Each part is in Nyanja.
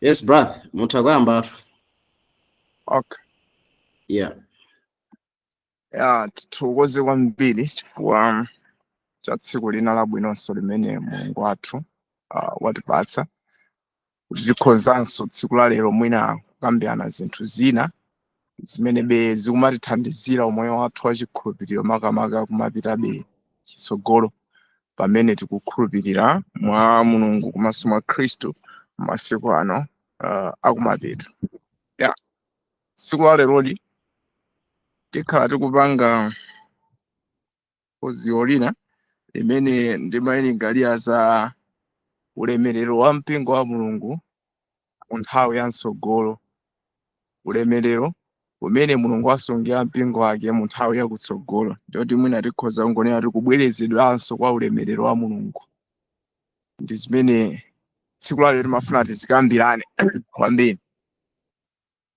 Yes, brother, mutha kuyamba. Okay. Yeah. Ya, tithokoze kwambiri chifukwa cha tsiku lina labwinonso limene Mulungu wathu watipatsa kuti tikhozanso tsiku la lero mwina kukambirana zinthu zina zimene be zikumatithandizira umoyo wathu wa chikhulupiriro, makamaka kumapitabe chitsogolo pamene tikukhulupirira mwa Mulungu komanso mwa Khristu masiku ano akumapeto. Ya, tsiku la leroli tikhala tikupanga phunziro lina limene ndimayilingalira za ulemerero wa mpingo wa Mulungu mu nthawi ya mtsogolo, ulemerero umene Mulungu wasungira mpingo wake mu nthawi yakutsogolo. Ndiyoti mwina tikhoza kungonena kuti kubwerezedwanso kwa ulemerero wa Mulungu ndi zimene tsiku la lero timafuna tizikambirane kwambiri.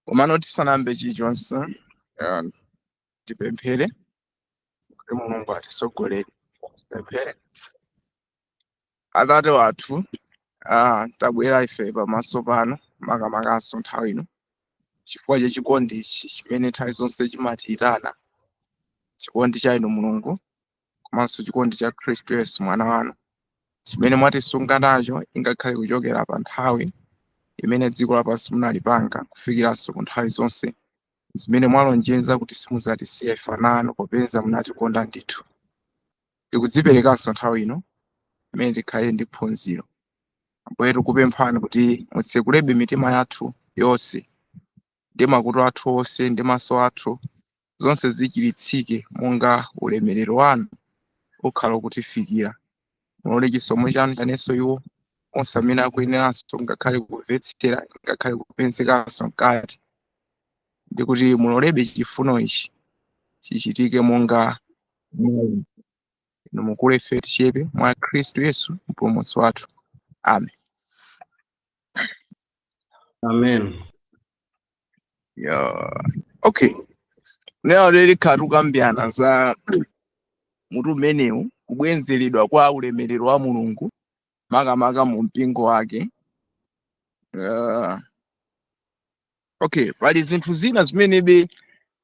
Komano tisanayambe chilichonse, tipemphere kuti Mulungu atisogolere. Tipemphere. Atate wathu, tabwera ife pamaso pano, makamakaso nthawi ino, chifukwa cha chikondi ichi chimene nthawi zonse chimatiyitana, chikondi cha inu Mulungu komanso chikondi cha Khristu Yesu mwana wanu, chimene mwatisunga nacho ingakhale kuchokera pa nthawi imene dziko lapansi munalipanga kufikiranso ku nthawi zonse zimene mwalonjeza kuti simudzatisiya ife ana anu, popeza munatikonda ndithu. Tikudziperekanso nthawi ino imene tikhale ndi phunziro. Ambuye, tikupemphani kuti mutsekulebe mitima yathu yonse ndi makutu athu onse ndi maso athu, zonse zichiritsike monga ulemerero wanu ukhala ukutifikira. Mulole chisomo chanu chanenso iwo onse amene akuyeneranso ngakhale kumvetsera, ngakhale kupezekanso mkati, ndi kuti mulolebe chifuno ichi chichitike monga inu mukule ife tichepe, mwa Khristu Yesu mpulumutsi wathu, amen. Amen. Yeah. Okay, lero likhala tikukambirana za mutu umenewu, kubwenzeredwa kwa ulemerero wa Mulungu makamaka mu mpingo wake. Okay, pali zinthu zina zimenebe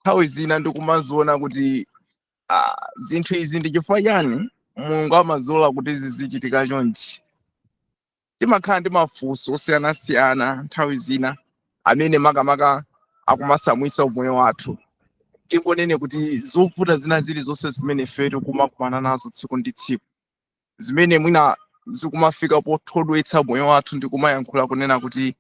nthawi zina ndikumaziona kuti zinthu izi ndi chifukwa chani Mulungu amazilola kuti zizichitika chonchi. Timakhala ndi mafunso osiyanasiyana nthawi zina amene makamaka akumasamwisa umoyo wathu. Tingonene kuti zovuta zina zilizonse zimene ife tikumakumana nazo tsiku ndi tsiku, zimene mwina zikumafika pothodwetsa moyo wathu ndi kumayankhula kunena kuti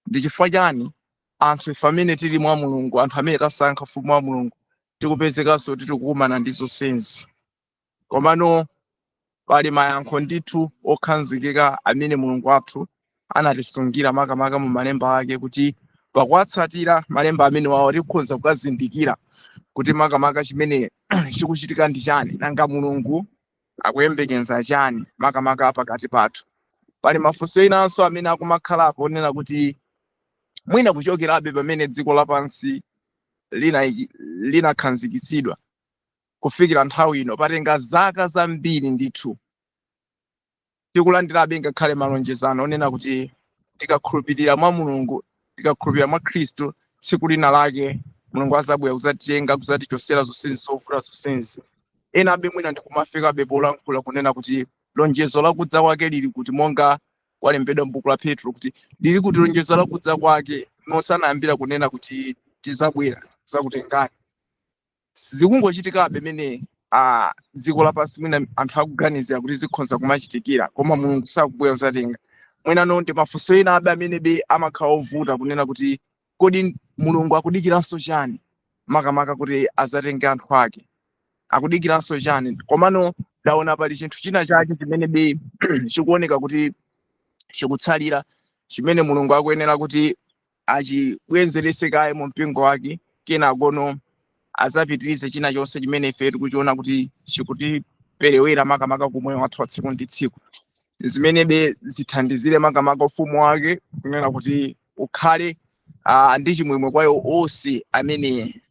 ndi chifukwa chani anthu ife amene tili mwa Mulungu, anthu amene tasankha ufumu wa Mulungu, tikupezekanso kuti tikukumana ndi zonsezi. Komano pali mayankho ndithu okhazikika amene Mulungu wathu anatisungira makamaka mu malemba ake, kuti pakuwatsatira malemba amene wawo tikhoza kukazindikira kuti makamaka chimene chikuchitika ndi chani, nanga Mulungu akuyembekeza chani makamaka pakati pathu. Pali mafunso enanso amene akumakhalapo onena kuti mwina kuchokerabe pamene dziko lapansi linakhazikitsidwa kufikira nthawi ino, patenga zaka zambiri ndithu, tikulandirabe ngakhale malonjezano onena kuti tikakhulupirira mwa Mulungu, tikakhulupirira mwa Khristu, tsiku lina lake Mulungu azabwera kuzatitenga, kuzatichosera zonsezi zovuta zonsezi. Ena abe mwina ndikumafikabe polankhula kunena kuti lonjezo lakudza kwake lili kuti, monga kwalembedwa m'buku la Petro kuti lili kuti lonjezo lakudza kwake, nosanayambira kunena kuti tizabwera kuzakutengani. Zikungochitikabe mene dziko lapansi mwina anthu akuganizira kuti zikhoza kumachitikira, koma Mulungu sakubwera kuzatenga. Mwinano ndi mafunso ena abe amene be amakhala ovuta kunena kuti kodi Mulungu akudikiranso chani makamaka kuti azatenge anthu ake, akudikiranso chani? Komano ndaona pali chinthu china chake chimene be chikuoneka kuti chikutsalira, chimene Mulungu akuyenera kuti achibwenzerese kaye mu mpingo wake, kenakono azapitirize china chonse chimene ife tikuchiona kuti chikutiperewera makamaka kumoyo wathu wa tsiku ndi tsiku, zimene be zithandizire makamaka ufumu wake kunena kuti ukhale ndi chimwemwe kwa iwo onse amene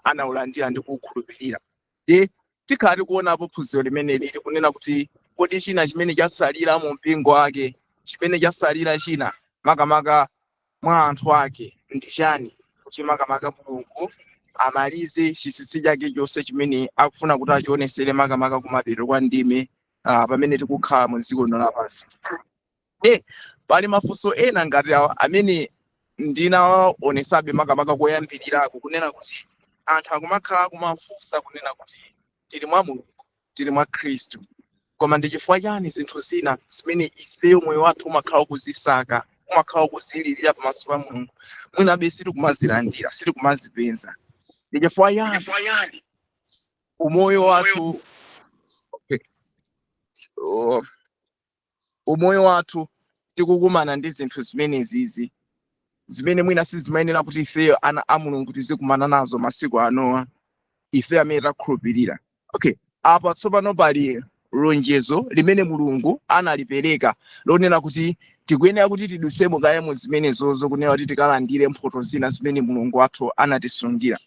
anawulandira ndi kuwukhulupirira. Ndi tikhala tikuonapo phunziro limene lili kunena kuti kodi china chimene chasalira mu mpingo wake, chimene chasalira china makamaka mwa anthu ake ndi chani, kuti makamaka Mulungu amalize chinsinsi chake chonse chimene akufuna kuti achionesere makamaka kumapeto kwa ndime pamene tikukhala mu dziko lino lapansi. Pali mafunso ena ngati awa amene ndinawaonesabe makamaka koyambirirako, kunena kuti anthu akumakhala akumafunsa kunena kuti tili mwa Mulungu, tili mwa Khristu, koma ndi chifukwa chani zinthu zina zimene ifeyo moyo wathu umakhala ukuzisaka, umakhala ukuzilirira pamaso pa Mulungu, mwinabe sitikumazilandira, sitikumazipeza? Ndi chifukwa chani umoyo wathu, okay, umoyo wathu tikukumana ndi zinthu zimenezizi zimene mwina sizimayenera kuti ifeyo ana a Mulungu tizikumana nazo masiku anowa, ife amene takhulupirira? Okay, apa tsopano pali lonjezo limene Mulungu analipereka lonena kuti tikuyenera kuti tidutsemo kaye mu zimenezozo, kunena kuti tikalandire mphoto zina zimene Mulungu wathu anatisungira.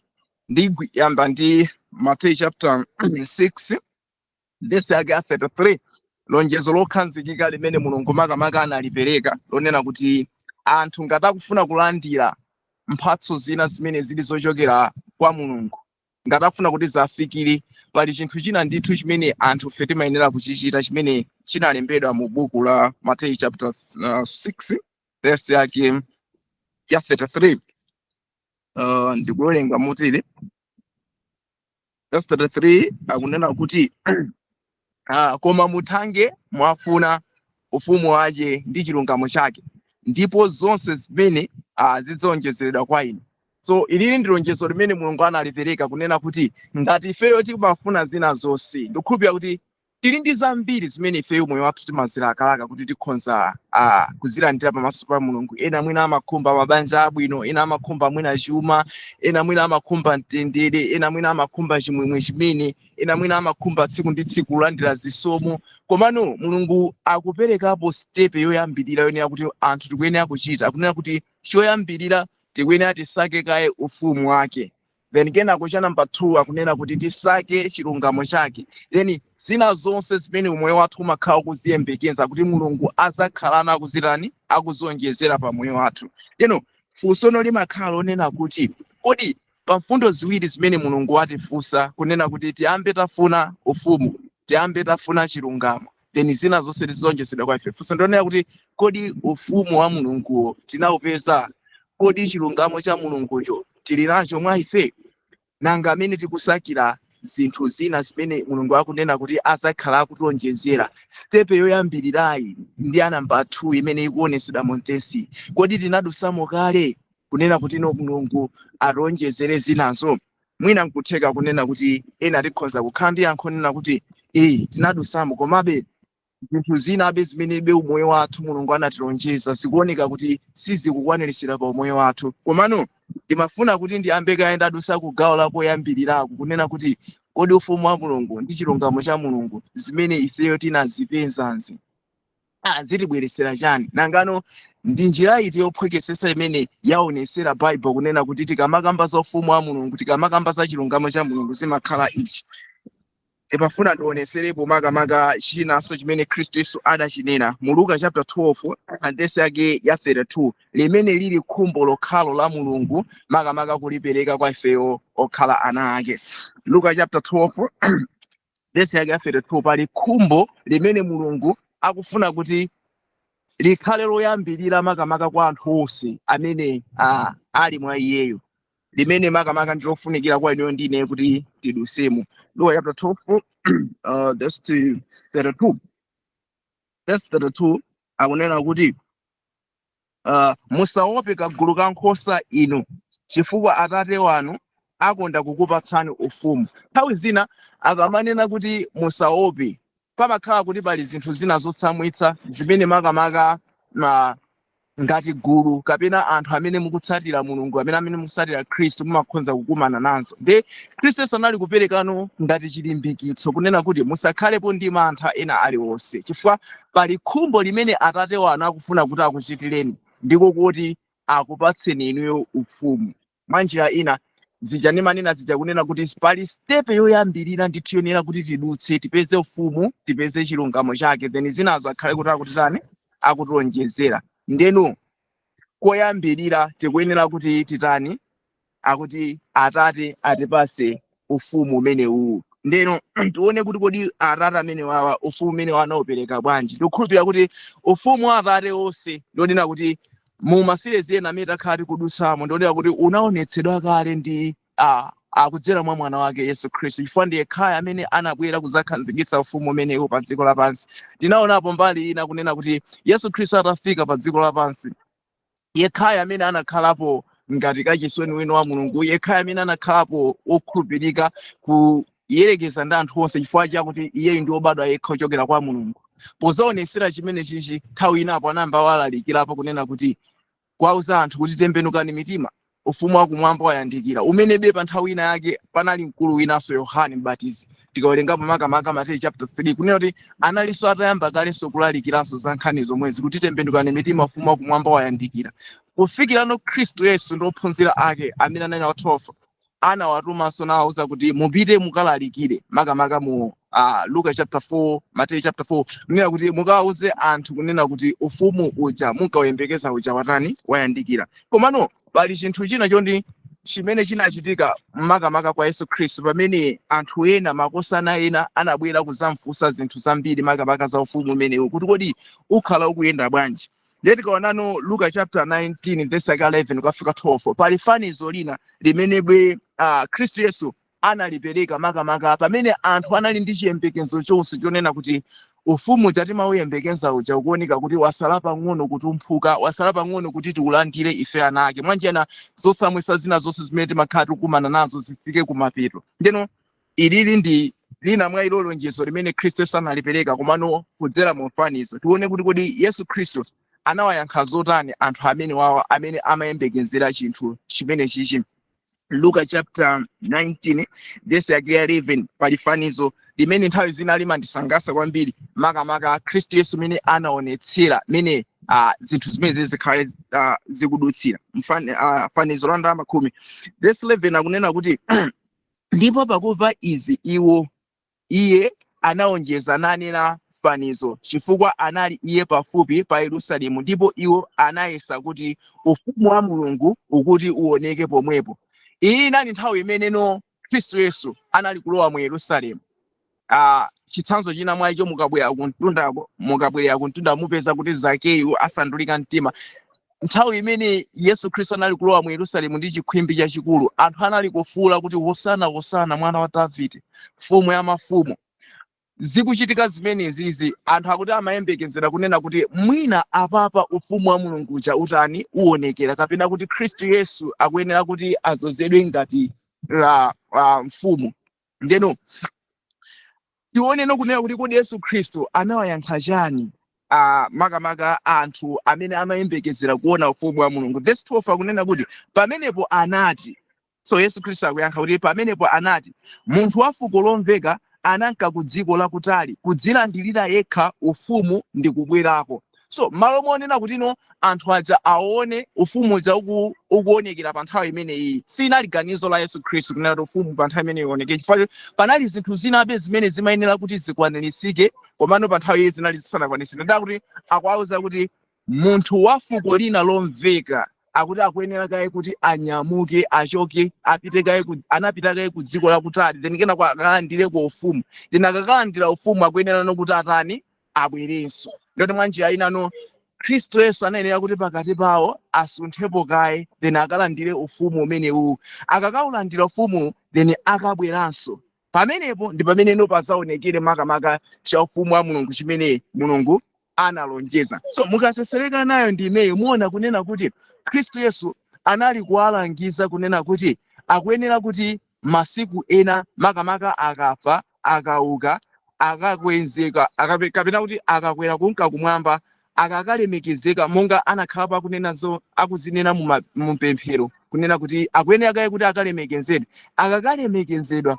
Ndiyamba ndi Mateyu chapter 6 verse yake ya 33, lonjezo lokhazikika limene Mulungu makamaka analipereka lonena kuti anthu ngati akufuna kulandira mphatso zina zimene zili zochokera kwa Mulungu, ngati akufuna kuti zafikire, pali chinthu china ndithu chimene anthu fe timayenera kuchichita, chimene chinalembedwa mu buku la Mateyu chapter 6 verse yake ya 33. Ndikuwerenga motere, verse 33 akunena kuti, "Koma muthange mwafuna ufumu wake ndi chilungamo chake, ndipo zonse zimene zidzawonjezeredwa kwa inu." So ilili ndi lonjezo limene Mulungu analipereka kunena kuti ngati ifeyo timafuna zina zonse, ndikukhulupirira kuti tili ndi zambiri zimene ifeyo moyo wathu timazilakalaka kuti tikhonza kuzilandira pamaso pa Mulungu. Ena mwina amakhumba mabanja abwino, ena amakhumba mwina chuma, ena mwina amakhumba mtendere, ena mwina amakhumba chimwemwe chimene, ena mwina amakhumba tsiku ndi tsiku kulandira zisomo. Komano Mulungu akuperekapo step yoyambirira yonena kuti anthu tikuyenera kuchita. Akunena kuti choyambirira tikuyenera tisake kaye ufumu wake, then kenako cha namba 2 akunena kuti tisake chilungamo chake, then zina zonse zimene umoyo wathu umakhala kuziyembekeza kuti Mulungu azakhalana akuzitani, akuzonjezera pa moyo wathu. Leno funsono limakhala lonena kuti kodi pa mfundo ziwiri zimene Mulungu watifunsa kunena kuti tiyambe tafuna ufumu, tiyambe tafuna chilungamo, then zina zonse tizonjezedwa kwa ife, funso ndionera kuti kodi ufumu wa Mulunguwo tinawupeza? Kodi chilungamo cha Mulungucho tili nacho mwa ife? Nanga amene tikusakira zinthu zina zimene Mulungu akunena kuti azakhala akutionjezera, step yoyambirirayi ndi ya namba 2 imene ikuonesedwa mu vesi, kodi tinadusamo kale kunena kuti no, Mulungu ationjezere zinazo? Mwina nkutheka kunena kuti ena tikhoza kukhala ndi yankho nena kuti ee, tinadusamo, komabe zinthu zina abe zimene be umoyo wathu Mulungu anatilonjeza zikuoneka kuti sizikukwanirisira pa umoyo wathu. Komano ndimafuna kuti ndiyambe kaye ndadusa ku gawo lakoyambirirako, kunena kuti kodi ufumu wa Mulungu ndi chilungamo cha Mulungu zimene ifeyo tinazipezanzi zitibweresera chani? Nangano ndi njira iti yophwekesesa imene yaonesera Bible kunena kuti tikamakamba za ufumu wa Mulungu, tikamakamba za chilungamo cha Mulungu, zimakhala ichi? Ndimafuna ndioneserepo makamaka chinanso chimene Khristu Yesu adachinena mu Luka chapter 12 verse yake ya 32, limene lili khumbo lokhalo la Mulungu makamaka kulipereka kwa ifeyo okhala ana ake. Luka chapter 12 verse yake ya 32, pali khumbo limene Mulungu akufuna kuti likhale loyambirira makamaka kwa anthu onse amene ali mwa iyeyo, limene makamaka ndilofunikira kwa ineyo ndine kuti tidusemo. Luka chapter 12 verse 32, verse 32 akunena kuti, "Musaope kagulu ka nkhosa inu, chifukwa Atate wanu akonda kukupatsani ufumu." Nthawi zina akamanena kuti musaope, pamakhala kuti pali zinthu zina zotsamwitsa zimene makamaka na ngati gulu kapena anthu amene mukutsatira Mulungu, amene mukutsatira Khristu, mumakhonza kukumana nazo. Nde Khristu Yesu anali kuperekano ngati chilimbikitso kunena kuti musakhalepo ndi mantha ena aliwonse, chifukwa pali khumbo limene Atate wanu akufuna kuti akuchitireni, ndiko kuti akupatseni inuyo ufumu. Mwa njira ina, zija ndimanena zija kunena kuti pali step yoyambirira ndithu yonena kuti tidutse, tipeze ufumu, tipeze chilungamo chake, then zinazo akhale kuti akutitani, akutionjezera. Ndenu Koyambirira tikuyenera kuti titani? Akuti Atate atipase ufumu umenewu. Ndeno tione kuti kodi Atate amene wawa, ufumu umene anaupereka bwanji? Tikukhulupirira kuti ufumu wa Atate onse, ndionena kuti mu ma series ena amene takhala tikudutsamo, ndionena kuti unaonetsedwa kale ndi akudzera mwa mwana wake Yesu Khristu, chifukwa ndiye yekhayo amene anabwera kudzakhazikitsa ufumu umenewu pa dziko lapansi. Tinaonapo mbali ina kunena kuti Yesu Khristu atafika pa dziko lapansi, yekhayo amene anakhalapo ngati kachisi weniweni wa Mulungu, yekhayo amene anakhalapo wokhulupirika kuyerekeza ndi anthu onse, chifukwa chakuti iyeyu ndi wobadwa yekha kuchokera kwa Mulungu. Pozaonesera chimene chichi, nthawi inapo anayamba walalikirapo kunena kuti, kwauza anthu kuti, "Tembenukani mitima, ufumu wakumwamba wayandikira," umenebe pa nthawi ina yake panali mkulu winanso, Yohane Mbatizi. Tikawerengapo makamaka Mateyu chapter 3, kunena kuti analinso atayamba kalenso kulalikiranso za nkhani zomwezi, kuti tembenukani mitima, ufumu wakumwamba wayandikira, kufikirano Khristu Yesu ndi ophunzira ake amene anali wa 12 anawatumanso, nawauza kuti mupite mukalalikire, makamaka mu Luka chapter 4, Mateyu chapter 4, kunena kuti mukawauze anthu kunena kuti ufumu uja munkawuyembekeza uja watani? Wayandikira. Komano pali chinthu china chondi chimene chinachitika makamaka kwa Yesu Khristu, pamene anthu ena, makosana ena, anabwera kuzamfunsa zinthu zambiri makamaka za ufumu umenewu, kuti kodi ukhala ukuyenda bwanji? Ndiye tikaonano Luka chapter 19 verse yake 11 kukafika 12, pali fanizo lina limene bwe Khristu Yesu analipereka, makamaka pamene anthu anali ndi chiyembekezo chonse chonena kuti ufumu uja timauyembekeza uja ukuoneka kuti wasala pang'ono kutumphuka, wasala pang'ono kuti tiulandire ife ana ake, mwanjena zosamwisa zina zonse zimene timakhala tikukumana nazo zifike kumapeto. Ndeno ilili ndi lina mwa ilo lonjezo limene Khristu Yesu analipereka, komano kudzera mu fanizo. Tione kuti kodi Yesu Khristu anawayankha zotani anthu amene wawa amene amayembekezera chinthu chimene chichi. Luka chapter 19 verse yake ya 11, pali fanizo limene nthawi zina limandisangalatsa kwambiri, makamaka Khristu Yesu mene anaonetsera mene zinthu zimene zikhale zikudutsira. Fanizo la ndalama 10, verse 11 akunena kuti, "Ndipo pakumva izi iwo, iye anaonjeza nanena fanizo, chifukwa anali iye pafupi pa Yerusalemu, ndipo iwo anayesa kuti ufumu wa Mulungu ukuti uoneke pomwepo." Iyi inali nthawi imeneno Khristu Yesu anali kulowa mu Yerusalemu. Chitsanzo china mwa icho, mukabwera kumtundako, mukabwerera kumtunda, mupeza kuti Zakeyu asandulika mtima. Nthawi imene Yesu Khristu anali kulowa mu Yerusalemu ndi chikhwimbi chachikulu, anthu anali kufuwula kuti, "Hosana, hosana, mwana wa Davide, mfumu ya mafumu." Zikuchitika zimenezizi, anthu akuti amayembekezera kunena kuti mwina apapa ufumu wa Mulungu uja utani? Uonekera, kapena kuti Khristu Yesu akuyenera kuti adzozedwe ngati la mfumu. Ndeno tioneno kunena kuti kodi Yesu Khristu anawayankha chani makamaka anthu amene amayembekezera kuona ufumu wa Mulungu? Verse 12 akunena kuti, "Pamenepo anati," so Yesu Khristu akuyankha kuti, "Pamenepo anati, munthu wa fuko lomveka ananka ku dziko lakutali kudzilandirira yekha ufumu ndi kubwerako." So malo monena kuti no, anthu aja aone ufumu uja ukuonekera pa nthawi imeneyi, sinali ganizo la Yesu Khristu kunena kuti ufumu pa nthawi imeneyi uoneke, chifukwa panali zinthu zinabe zimene zimayenera kuti zikwanirisike, komano pa nthawi iyi zinali zisanakwaniritsidwe. Ndakuti akuwauza kuti munthu wa fuko lina lomveka akuti akuyenera kaye kuti anyamuke, achoke, apite kaye anapita kaye ku dziko lakutali, then kenako akalandireko ufumu, then akakalandira ufumu akuyenera nokuti atani? Abwerenso. Ndoti mwa njira inano Khristu Yesu anayenera kuti pakati pawo asunthepo kaye, then akalandire ufumu umenewu. Akakaulandira ufumu, then akabweranso. Pamenepo ndi pameneno pazaonekere makamaka cha ufumu wa Mulungu chimene Mulungu analonjeza. So mukasesereka nayo ndi imeyo, muona kunena kuti Khristu Yesu anali kuwalangiza kunena kuti akuyenera kuti masiku ena, makamaka akafa, akauka, akakwezeka, kapena kuti akakwera kunka kumwamba, akakalemekezeka, monga anakhalapo akunenazo, akuzinena mupemphero, kunena kuti akuyenera kaye kuti akalemekezedwe. Akakalemekezedwa,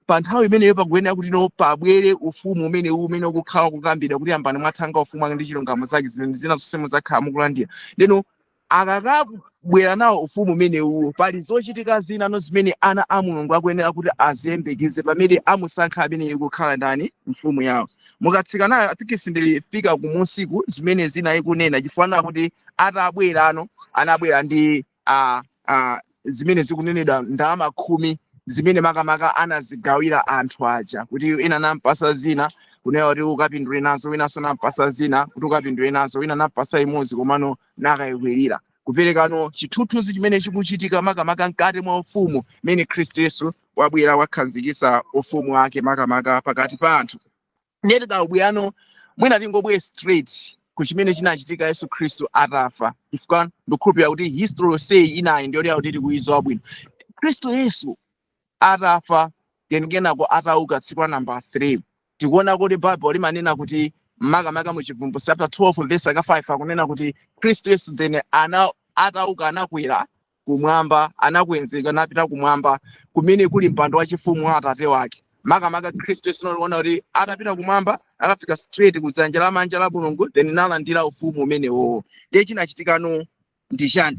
pa nthawi imeneyo pakuyenera kuti no, pabwere ufumu umene umene ukukhala kukambidwa kuti, "Yambani mwathanga ufumu wake ndi chilungamo zake, zinthu zina zonse muzakhala mukulandira." Ndeno Akakabwera nawo ufumu umenewu, pali zochitika zina no zimene ana a Mulungu akuyenera kuti aziyembekeze pamene amusankha amene kukhala ndani? Mfumu yawo. Mukatsika nayo, I think sindifika kumusiku zimene zina ikunena, chifukwa kuti atabwera ano anabwera ndi zimene zikunenedwa ndalama 10 zimene makamaka anazigawira anthu aja, kuti ena nampasa zina kunena kuti ukapindule nazo, winanso nampasa zina kuti ukapindule nazo, wina nampasa imodzi komano nakayikwirira, kuperekano chithunzithunzi chimene chikuchitika makamaka mkati mwa ufumu mene Khristu Yesu wabwera, wakhazikitsa ufumu wake makamaka pakati pa anthu. Ndiye tikabwerano, mwina tingobwere straight ku chimene chinachitika Yesu Khristu atafa, chifukwa ndikukhulupirira kuti history yonseyi inayi ndiyoti kuti tikuyidziwa bwino. Khristu Yesu atafa, then kenako atauka tsiku la namba 3, tikuona kuti Bible limanena kuti makamaka mu Chivumbulutso chapter 12 verse 5, akunena kuti Khristu Yesu then ana atauka anakwera kumwamba, anakwenzeka napita kumwamba kumene kuli mpando wachifumu wa Atate wake. Makamaka Khristu Yesu tikuona kuti atapita kumwamba akafika straight kudzanja lamanja la Mulungu, then nalandira ufumu umenewo. Ndiye chinachitikano ndi chani?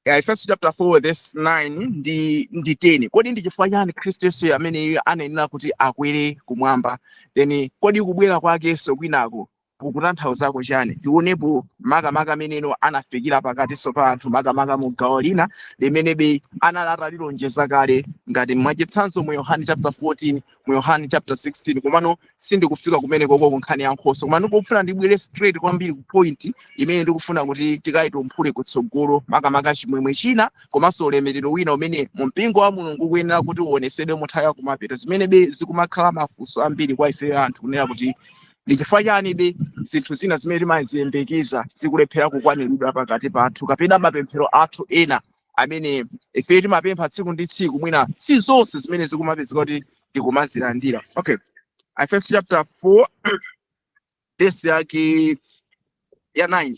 Ya, Efeso chapter 4 verse 9 ndi 10. Kodi ndi chifukwa chani Khristu Yesu amene anayenera kuti akwere kumwamba? Then kodi kubwera kwakenso kwinako kukutanthauzako chani? Tionepo makamaka ameneno anafikira pakatinso pa anthu, makamaka mu gawo lina limenebe anali atalilonjeza kale, ngati mwachitsanzo mu Yohane chapter 14, mu Yohane chapter 16. Komano sindikufika kumene koko kunkhani ya nkhoso, koma ndikufuna ndibwere straight kwambiri ku point imene ndikufuna kuti tikayitumphule kutsogolo, makamaka chimwemwe china komanso ulemerero wina umene mu mpingo wa Mulungu ukuyenera kuti uonesedwe mu nthawi yakumapeto, zimene be zikumakhala mafunso ambiri kwa ife anthu, kunena kuti ndi chifukwa chani be zinthu zina zimene timaziyembekeza zikulephera kukwaniridwa pakati pathu, kapena mapemphero athu ena amene ife timapempha tsiku ndi tsiku, mwina si zonse zimene zikumapezeka kuti tikumazilandira. Okay, Efeso chapter 4 verse yake ya 9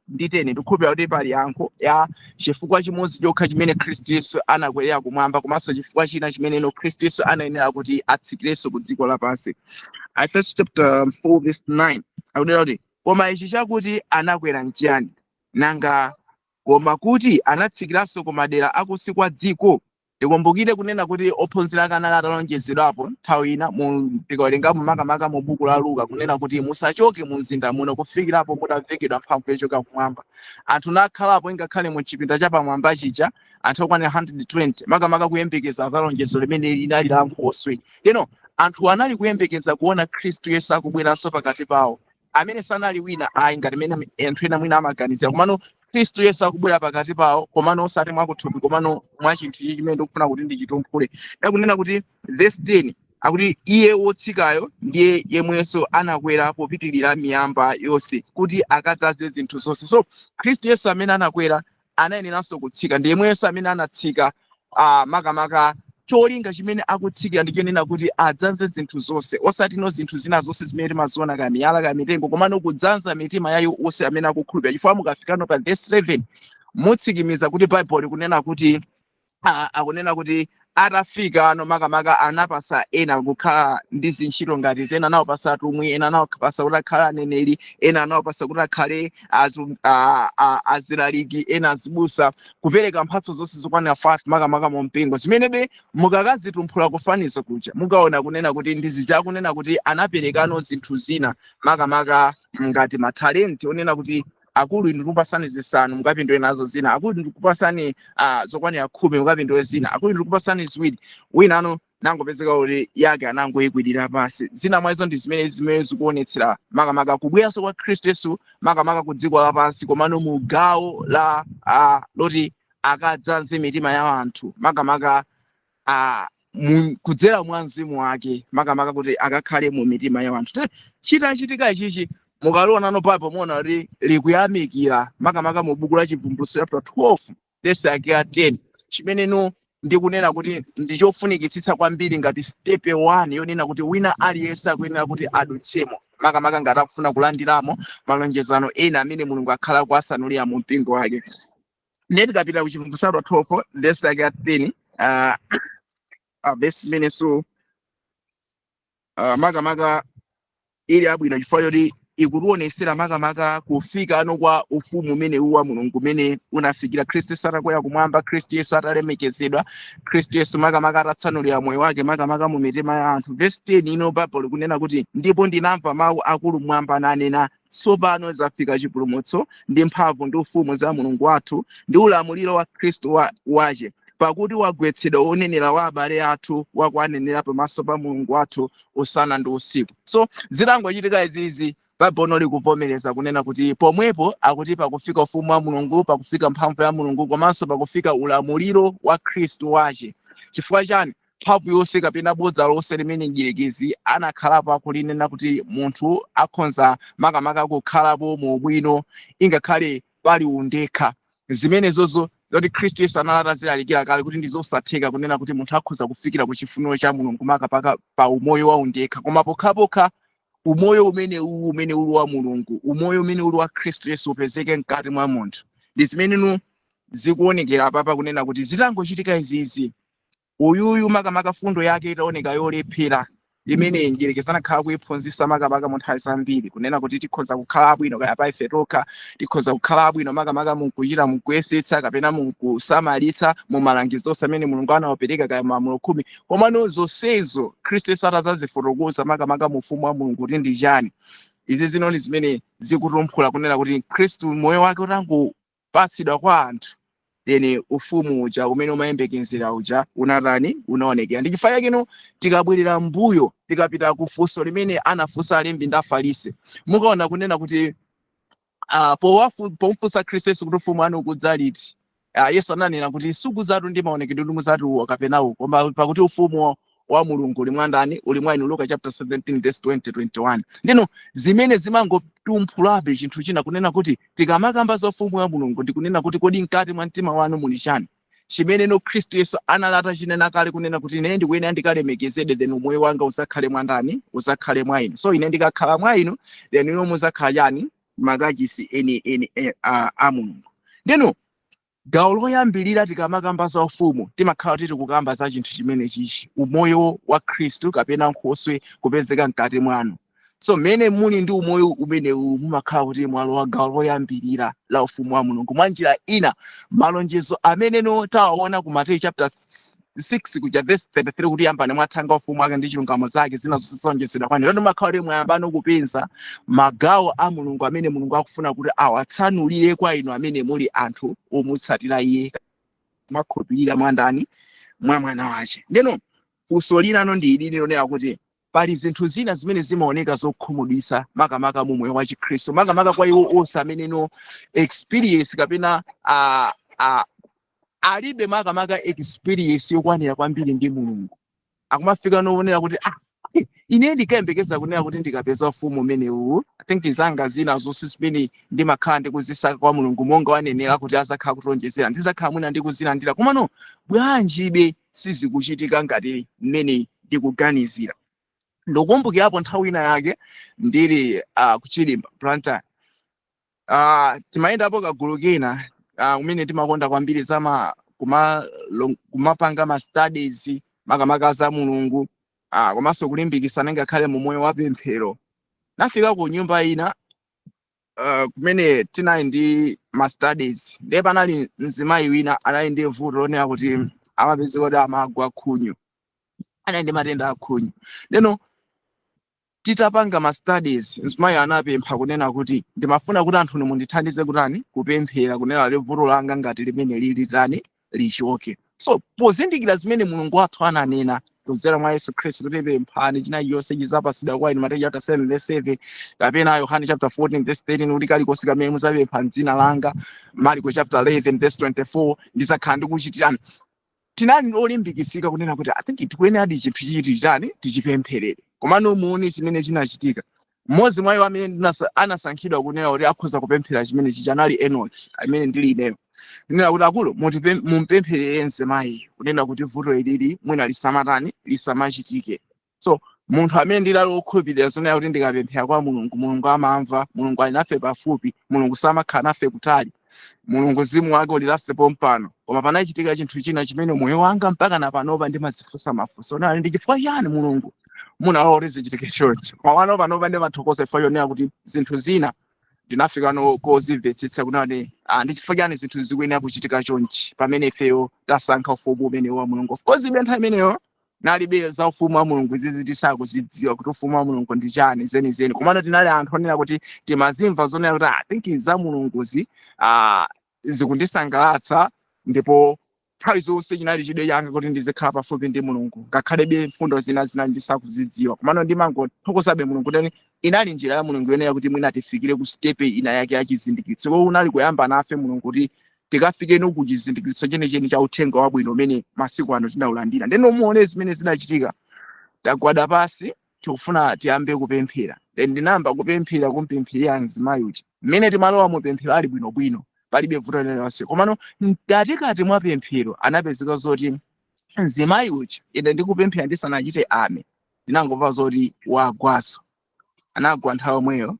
ndi 10. Ndikukhulupirira kuti pali yankho ya chifukwa chimodzi chokha chimene Khristu Yesu anakwerera kumwamba, komanso chifukwa china chimene no Khristu Yesu anayenera kuti atsikirenso ku dziko lapansi. Efeso chapter 4 verse 9 akunena kuti, "Koma ichi chakuti anakwera nchiyani nanga, koma kuti anatsikiranso ku madera akusi kwa dziko?" Tikumbukire kunena kuti ophunzira ake anali atalonjezedwapo nthawi ina, tikawerengamo makamaka mu buku la Luka, kunena kuti musachoke mu mzinda muno kufikirapo mutavekedwa mphamvu yochoka kumwamba. Anthu nakhalapo ingakhale mu chipinda chapamwamba chija, anthu okwanira 120, makamaka kuyembekeza za lonjezo limene linali la nkhoswe. Lero anthu anali kuyembekeza kuona Khristu Yesu akubweranso pakati pawo, amene sanali wina ayi ngati mene anthu ena mwina amaganizira, komano Khristu Yesu akubwera pakati pawo, komano osati mwakuthupi, komano mwa chinthu ichi chimene ndikufuna kuti ndichitumphule. Ndakunena kuti verse 10 akuti, "Iye wotsikayo ndiye yemwenso anakwera popitirira miyamba yonse, kuti akadzaze zinthu zonse." So Khristu Yesu amene anakwera anayeneranso kutsika, ndi yemwenso amene anatsika. Makamaka cholinga chimene akutsikira ndi chonena kuti adzaze zinthu zonse, osati no zinthu zina zonse zimene timaziona, kaya miyala, kaya mitengo, komano kudzaza mitima ya iwo onse amene akukhulupirira. Chifukwa mukafikano pa verse 11, mutsikimiza kuti Bible likunena kuti akunena kuti atafika ano makamaka anapasa ena kukhala ndi zintchito ngati zena, anawapasa atumwi, ena anawapasa kuti akhale aneneri, ena anawapasa kuti akhale azilaliki, ena azibusa, kupereka mphatso zonse zokwanira 5 makamaka mu mpingo, zimenebe mukakazitumphula kufanizo kuja mukaona kunena kuti ndizija kunena kuti anaperekano zinthu zina makamaka ngati matalenti, onena kuti akulu inu ndikupasani zisanu, mukapindule nazo zina; akulu ndikupasani zokwanira 10, mukapindule zina; akulu ndikupasani ziwiri. Wina ano nangopezeka kuti yake anangoyikwirira pasi. Zina mwazo ndi zimene zikuonetsera makamaka kubweranso kwa Khristu Yesu makamaka ku dziko lapansi, komano mu gawo la loti akadzaze mitima ya anthu makamaka kudzera mwa mzimu wake, makamaka kuti akakhale mu mitima ya anthu. Chitachitika ichichi, mukaliona no Bible, muona kuti likuyamikira makamaka mu buku la Chivumbulutso chapter 12 verse yake ya 10, chimene no ndikunena kuti ndichofunikitsitsa kwambiri ngati step 1 yonena kuti wina aliyense akuyenera kuti adutsemo, makamaka ngati akufuna kulandiramo malonjezano ena amene Mulungu akhala kuasanulira mu mpingo wake. Ndiye tikapita ku Chivumbulutso chapter 12 verse yake ya 10, verse imene so makamaka ili abwino chifukwa choti ikutionesera makamaka kufika ano kwa ufumu umene uwu wa Mulungu umene unafikira Khristu Yesu atakwera kumwamba, Khristu Yesu atalemekezedwa, Khristu Yesu makamaka atatsanulira moyo wake makamaka mu mitima ya anthu. Verse 10 ino Bible ikunena kuti, "Ndipo ndinamva mawu akulu mmwamba nanena, 'Tsopano zafika chipulumutso ndi mphamvu ndi ufumu za Mulungu wathu ndi ulamuliro wa Khristu wache, pakuti wagwetsedwa wonenera wa abale athu, wakuanenera pamaso pa Mulungu wathu usana ndi usiku.'" So zitangochitika izizi, Baibulo likuvomereza kunena kuti pomwepo akuti pakufika ufumu wa Mulungu, pakufika mphamvu ya Mulungu, komanso pakufika ulamuliro wa Khristu wache. Chifukwa chani? Mphamvu yonse kapena bodza lonse limene mdierekezi anakhalapo akulinena kuti munthu akhonza makamaka kukhalapo mu ubwino ingakhale pali undekha, zimenezozo zoti Khristu Yesu anali atazilalikira kale kuti ndi zosatheka kunena kuti munthu akhoza kufikira ku chifuniro cha Mulungu makamaka pa umoyo wa undekha, koma pokhapokha umoyo umene uwu umene uli wa Mulungu, umoyo umene uli wa Khristu Yesu upezeke mkati mwa munthu. Ndi zimene zikuonekera apapa kunena kuti zitangochitika izizi, uyuyu makamaka fundo yake itaoneka yolephera, imene mdierekezi anakhala kuyiphunzitsa makamaka mu nthawi zambiri kunena kuti tikhoza kukhala abwino kaya pa ife tokha, tikhoza kukhala abwino makamaka munkuchita, munkuyesetsa kapena munkusamalitsa mu malangizo onse amene Mulungu anawapereka, kaya malamulo 10. Komano zonsezo Khristu Yesu atazazifotokoza makamaka mu ufumu wa Mulungu kuti ndi chani, izi zinoni zimene zikutumphula kunena kuti Khristu moyo wake utangopatsidwa kwa anthu, then ufumu uja umene umayembekezera uja unatani? Unaonekera. Ndi chifukwa chake tikabwerera mbuyo, tikapita ku funso limene anafunsa alembi ndi Afarisi, mukaona kunena kuti pomfunsa Khristu Yesu kuti ufumu wanu ukudza liti, Yesu ananena kuti sikudzatu ndi maonekedwe ndi muzati uwo kapena uwo, koma pakuti ufumu wa Mulungu uli mwa ndani? Uli mwa inu. Luka chapter 17 verse 20 21. Ndino zimene zimangotumphulabe chinthu china kunena kuti tikamakamba za ufumu wa Mulungu, ndikunena kuti kodi mkati mwa mtima wanu muli chani chimene no Khristu Yesu anali atachinena kale kunena kuti ine ndikuyenera ndikalemekezedwe, then umoyo wanga uzakhale mwa ndani? Uzakhale mwa inu. So ine ndikakhala mwa inu, then inu muzakhala chani? Makachisi eni eni a Mulungu. Ndino gawo loyambirira tikamakamba za ufumu, timakhala tili kukamba za chinthu chimene chichi, umoyo wa Khristu kapena nkhoswe kupezeka mkati mwanu. So mmene muli ndi umoyo umenewu, mumakhala kuti mwalowa gawo loyambirira la ufumu wa Mulungu. Mwa njira ina, malonjezo amene no tawaona ku Mateyu chapter 6 kuja verse 33 kuti yambani mwathanga ufumu wake ndi chilungamo zake, zina zonse zonjezedwa kwanu, lero mumakhala kuti mwayambano kupeza magawo a Mulungu amene Mulungu akufuna kuti awatsanulire kwa inu amene muli anthu omutsatira iye, mwakhulupirira mwa ndani? Mwa mwana wace. Ndeno funso linano ndi ili lonena kuti pali zinthu zina zimene zimaoneka zokhumudwitsa makamaka mu moyo wa Chikhristu, makamaka kwa iwo onse amene no experience kapena alibe makamaka experience yokwanira kwambiri ndi Mulungu, akumafika noonera kuti, "Ah, ine ndikayembekeza kunena kuti ndikapeza ufumu umenewu, I think zanga zina zonse zimene ndimakhala ndikuzisaka kwa Mulungu, monga wanenera kuti azakhala kutionjezera, ndizakhala mwina ndikuzilandira. Komano bwanjibe sizikuchitika ngati mmene ndikuganizira?" Ndikukumbukirapo nthawi ina yake ndili kuChilimba, Blantyre, timayendapo kagulu kena kumene timakonda kwambiri zama kumapanga ma studies makamaka za Mulungu, komanso kulimbikitsana ngakhale mu moyo wa pemphero. Nafika ku nyumba ina kumene tinali ndi ma studies, ndiye panali mzimayi wina anali ndi vuto lonena kuti amapezeka kuti amagwa khunyu, anali ndi matenda a khunyu. Ndeno titapanga ma studies, mzimayi anapempha kunena kuti, "Ndimafuna kuti anthu mundithandize kutani? Kupemphera kunena kuti vuto langa ngati limene lili tani? Lichoke." So pozindikira zimene Mulungu wathu ananena kudzera mwa Yesu Khristu kuti pemphani china chilichonse chidzapasidwa kwa inu, Mateyu chapter 7 verse 7, kapena Yohane chapter 14 verse 13 kuti kalikonse kamene muzapempha mdzina langa, Marko chapter 11 verse 24, ndizakhala ndikuchitirani, tinali olimbikitsika kunena kuti I think tikuyenera chinthu chichi chani? Tichipempherere. Komano muone chimene chinachitika. Mmodzi mwa iwo amene anasankhidwa kunena kuti akhoza kupemphera chimene chichi anali Enoch amene ndili ineyo, kunena kuti, "Akulu, mumpempherere mzimayi kunena kuti vuto ilili mwina lisamatani? Lisamachitike." So munthu amene ndilali wokhulupirira zonena kuti ndikapemphera kwa Mulungu, Mulungu amamva, Mulungu ali nafe pafupi, Mulungu samakhala nafe kutali, Mulungu mzimu wake uli nafe pompano. Koma panachitika chinthu china chimene moyo wanga mpaka na panopa ndimadzifunsa mafunso nali ndi chifukwa chani Mulungu Munalola kuti zichitike chonchi. Komano panopa ndimathokoza chifukwa chonena kuti zinthu zina ndinafikano kozimvetsetsa kunati ndi chifukwa chani zinthu zikuyenera kuchitika chonchi pamene ifeyo tasankha ufumu umene wa Mulungu. Of course, ibe nthawi imeneyo nalibe za ufumu wa Mulungu, izizi tisakuzidziwa kuti ufumu wa Mulungu ndi chani zenizeni. Komano tinali anthu onena kuti timazimva zonena kuti, "I think za Mulunguzi zikundisangalatsa," ndipo nthawi zonse chinali chidwi changa kuti ndizikhala pafupi ndi Mulungu, ngakhalebe mfundo zina zinali ndisakuzidziwa. Komano ndimangothokozabe Mulungu kuti inali njira ya Mulungu yoyenera kuti mwina tifikire ku step ina yake ya chizindikiritso. Ko unali kuyamba nafe Mulungu kuti tikafikeno ku chizindikiritso chenicheni cha uthenga wabwino umene masiku ano tinawulandira. Ndeno muone zimene zinachitika. Tagwada pasi, tikufuna tiyambe kupemphera. Then ndinayamba kupemphera, kumpempherera mzimayi uja. Mmene timalowa mupemphero ali bwinobwino, palibe vuto lililonse. Komano mkatikati mwa pemphero anapezeka zoti mzimayi uja, ine ndikupemphera ndisanachite ame, ndinangomva zoti wagwaso. Anagwa nthawi yomweyo.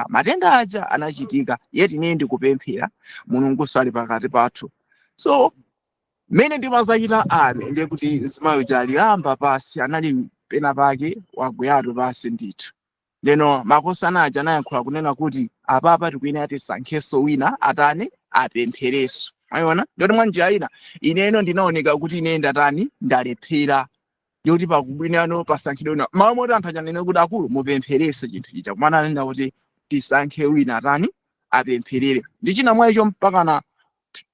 Matenda aja anachitika yeti ine ndikupemphera, Mulungu ali pakati pathu. So mmene ndimazachita ame, ndiye kuti mzimayi uja alilamba pasi, anali pena pake wagweratu pasi ndithu. Leno makosana aja anayankhula kunena kuti apapa tikuyenera tisankhenso wina atani, apemphereso. Ayiona ndoti mwa njira ina ineno ndinaoneka kuti ine ndatani, ndalephera, yoti pakubwinano pasankhidwe wina. Malo moti anthu achanene kuti, "Akulu, mupemphereso chinthu chija," kumana anena kuti tisankhe wina atani, apempherere. Ndi china mwa icho mpakana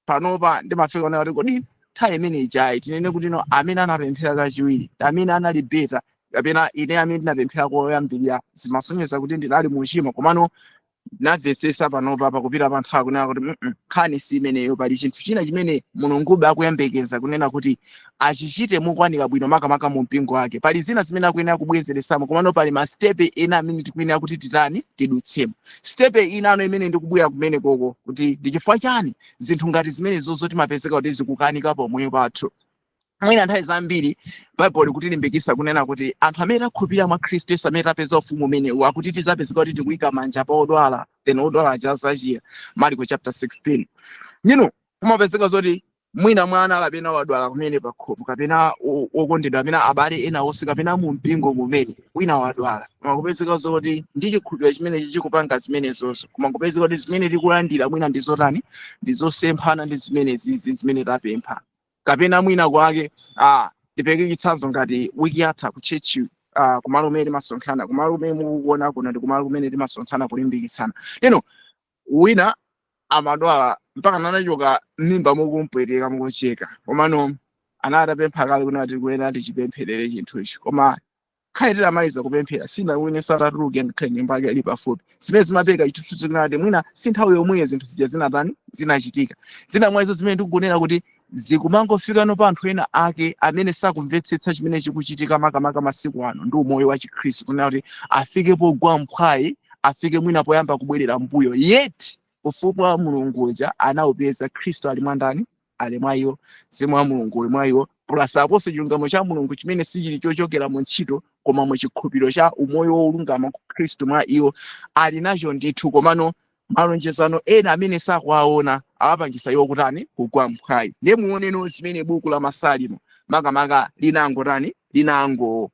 panopa ndimafika kuona kuti kodi nthawi imene ijayi tinene kuti no, amene anapemphera kachiwiri amene anali better, kapena ine amene ndinapemphera koyambirira zimasonyeza kuti ndinali muchimo? Komano ndinamvetsetsa panopa, pakupita pa nthawi, kunena kuti nkhani si imeneyo. Pali chinthu china chimene Mulungube akuyembekeza kunena kuti achichite mokwanira bwino, makamaka mu mpingo wake. Pali zina zimene akuyenera kubwezeresamo, komano pali ma step ena amene tikuyenera kuti titani, tidutsemo. Step inano imene ndikubwera kumene koko kuti ndi chifukwa chani zinthu ngati zimenezozo timapezeka kuti zikukanika pomwe pathu. Mwina nthawi zambiri Baibulo likutilimbikitsa kunena kuti anthu amene takhulupirira mwa Khristu Yesu, amene tapeza ufumu umenewu, akuti tizapezeka kuti tikuyika manja pa odwala, then odwala aja azachira, Marko chapter 16. Nyino kumapezeka zoti mwina mwana kapena wadwala kumene pakhomo, kapena wokondedwa, kapena abale ena onse, kapena mu mpingo kumene wina wadwala, koma kupezeka zoti ndi chikhulupiriro chimene chikupanga zimenezozo, koma kupezeka kuti zimene tikulandira mwina ndi zotani, ndi zosemphana ndi zimene zizi zimene tapempha. Kapena mwina kwake, ndipereke chitsanzo ngati wiki yatha ku church, kumalo kumene timasonkhana, kumalo kumene mukukuona kuno ndi kumalo kumene timasonkhana kulimbikitsana. Lino wina amadwala mpaka nanachoka m'mimba mukumpweteka, mukucheka. Komano anatapempha kale kuti tikuyenera tichipempherere chinthu ichi, koma khale titamaliza kupemphera sina wine satatuluke, ngakhale nyumba yake ili pafupi. Zimene zimapereka chithunzi kunati mwina si nthawi yomweyo zinthu zija zinatani, zinachitika. Zina mwazo zimene ndikugonera kuti zikumangofikano pa anthu ena ake amene sakumvetsetsa chimene chikuchitika, makamaka masiku ano ndi umoyo wa Chikhristu, kunena kuti afike pogwa mphwayi, afike mwina poyamba kubwerera mbuyo, yet ufumu wa Mulungu uja anawupeza. Khristu ali mwa ndani? Ali mwa iwo. Mzimu wa Mulungu uli mwa iwo, plus aponso chilungamo cha Mulungu chimene sichili chochokera mu ntchito koma mu chikhulupiriro cha umoyo wolungama ku Khristu mwa iwo ali nacho ndithu. Komano malonjezano ena amene sakuwaona awapangisa iwo kutani, kugwa mphwayi. Ndiye muoneno zimene buku la Masalimo makamaka linangotani, linango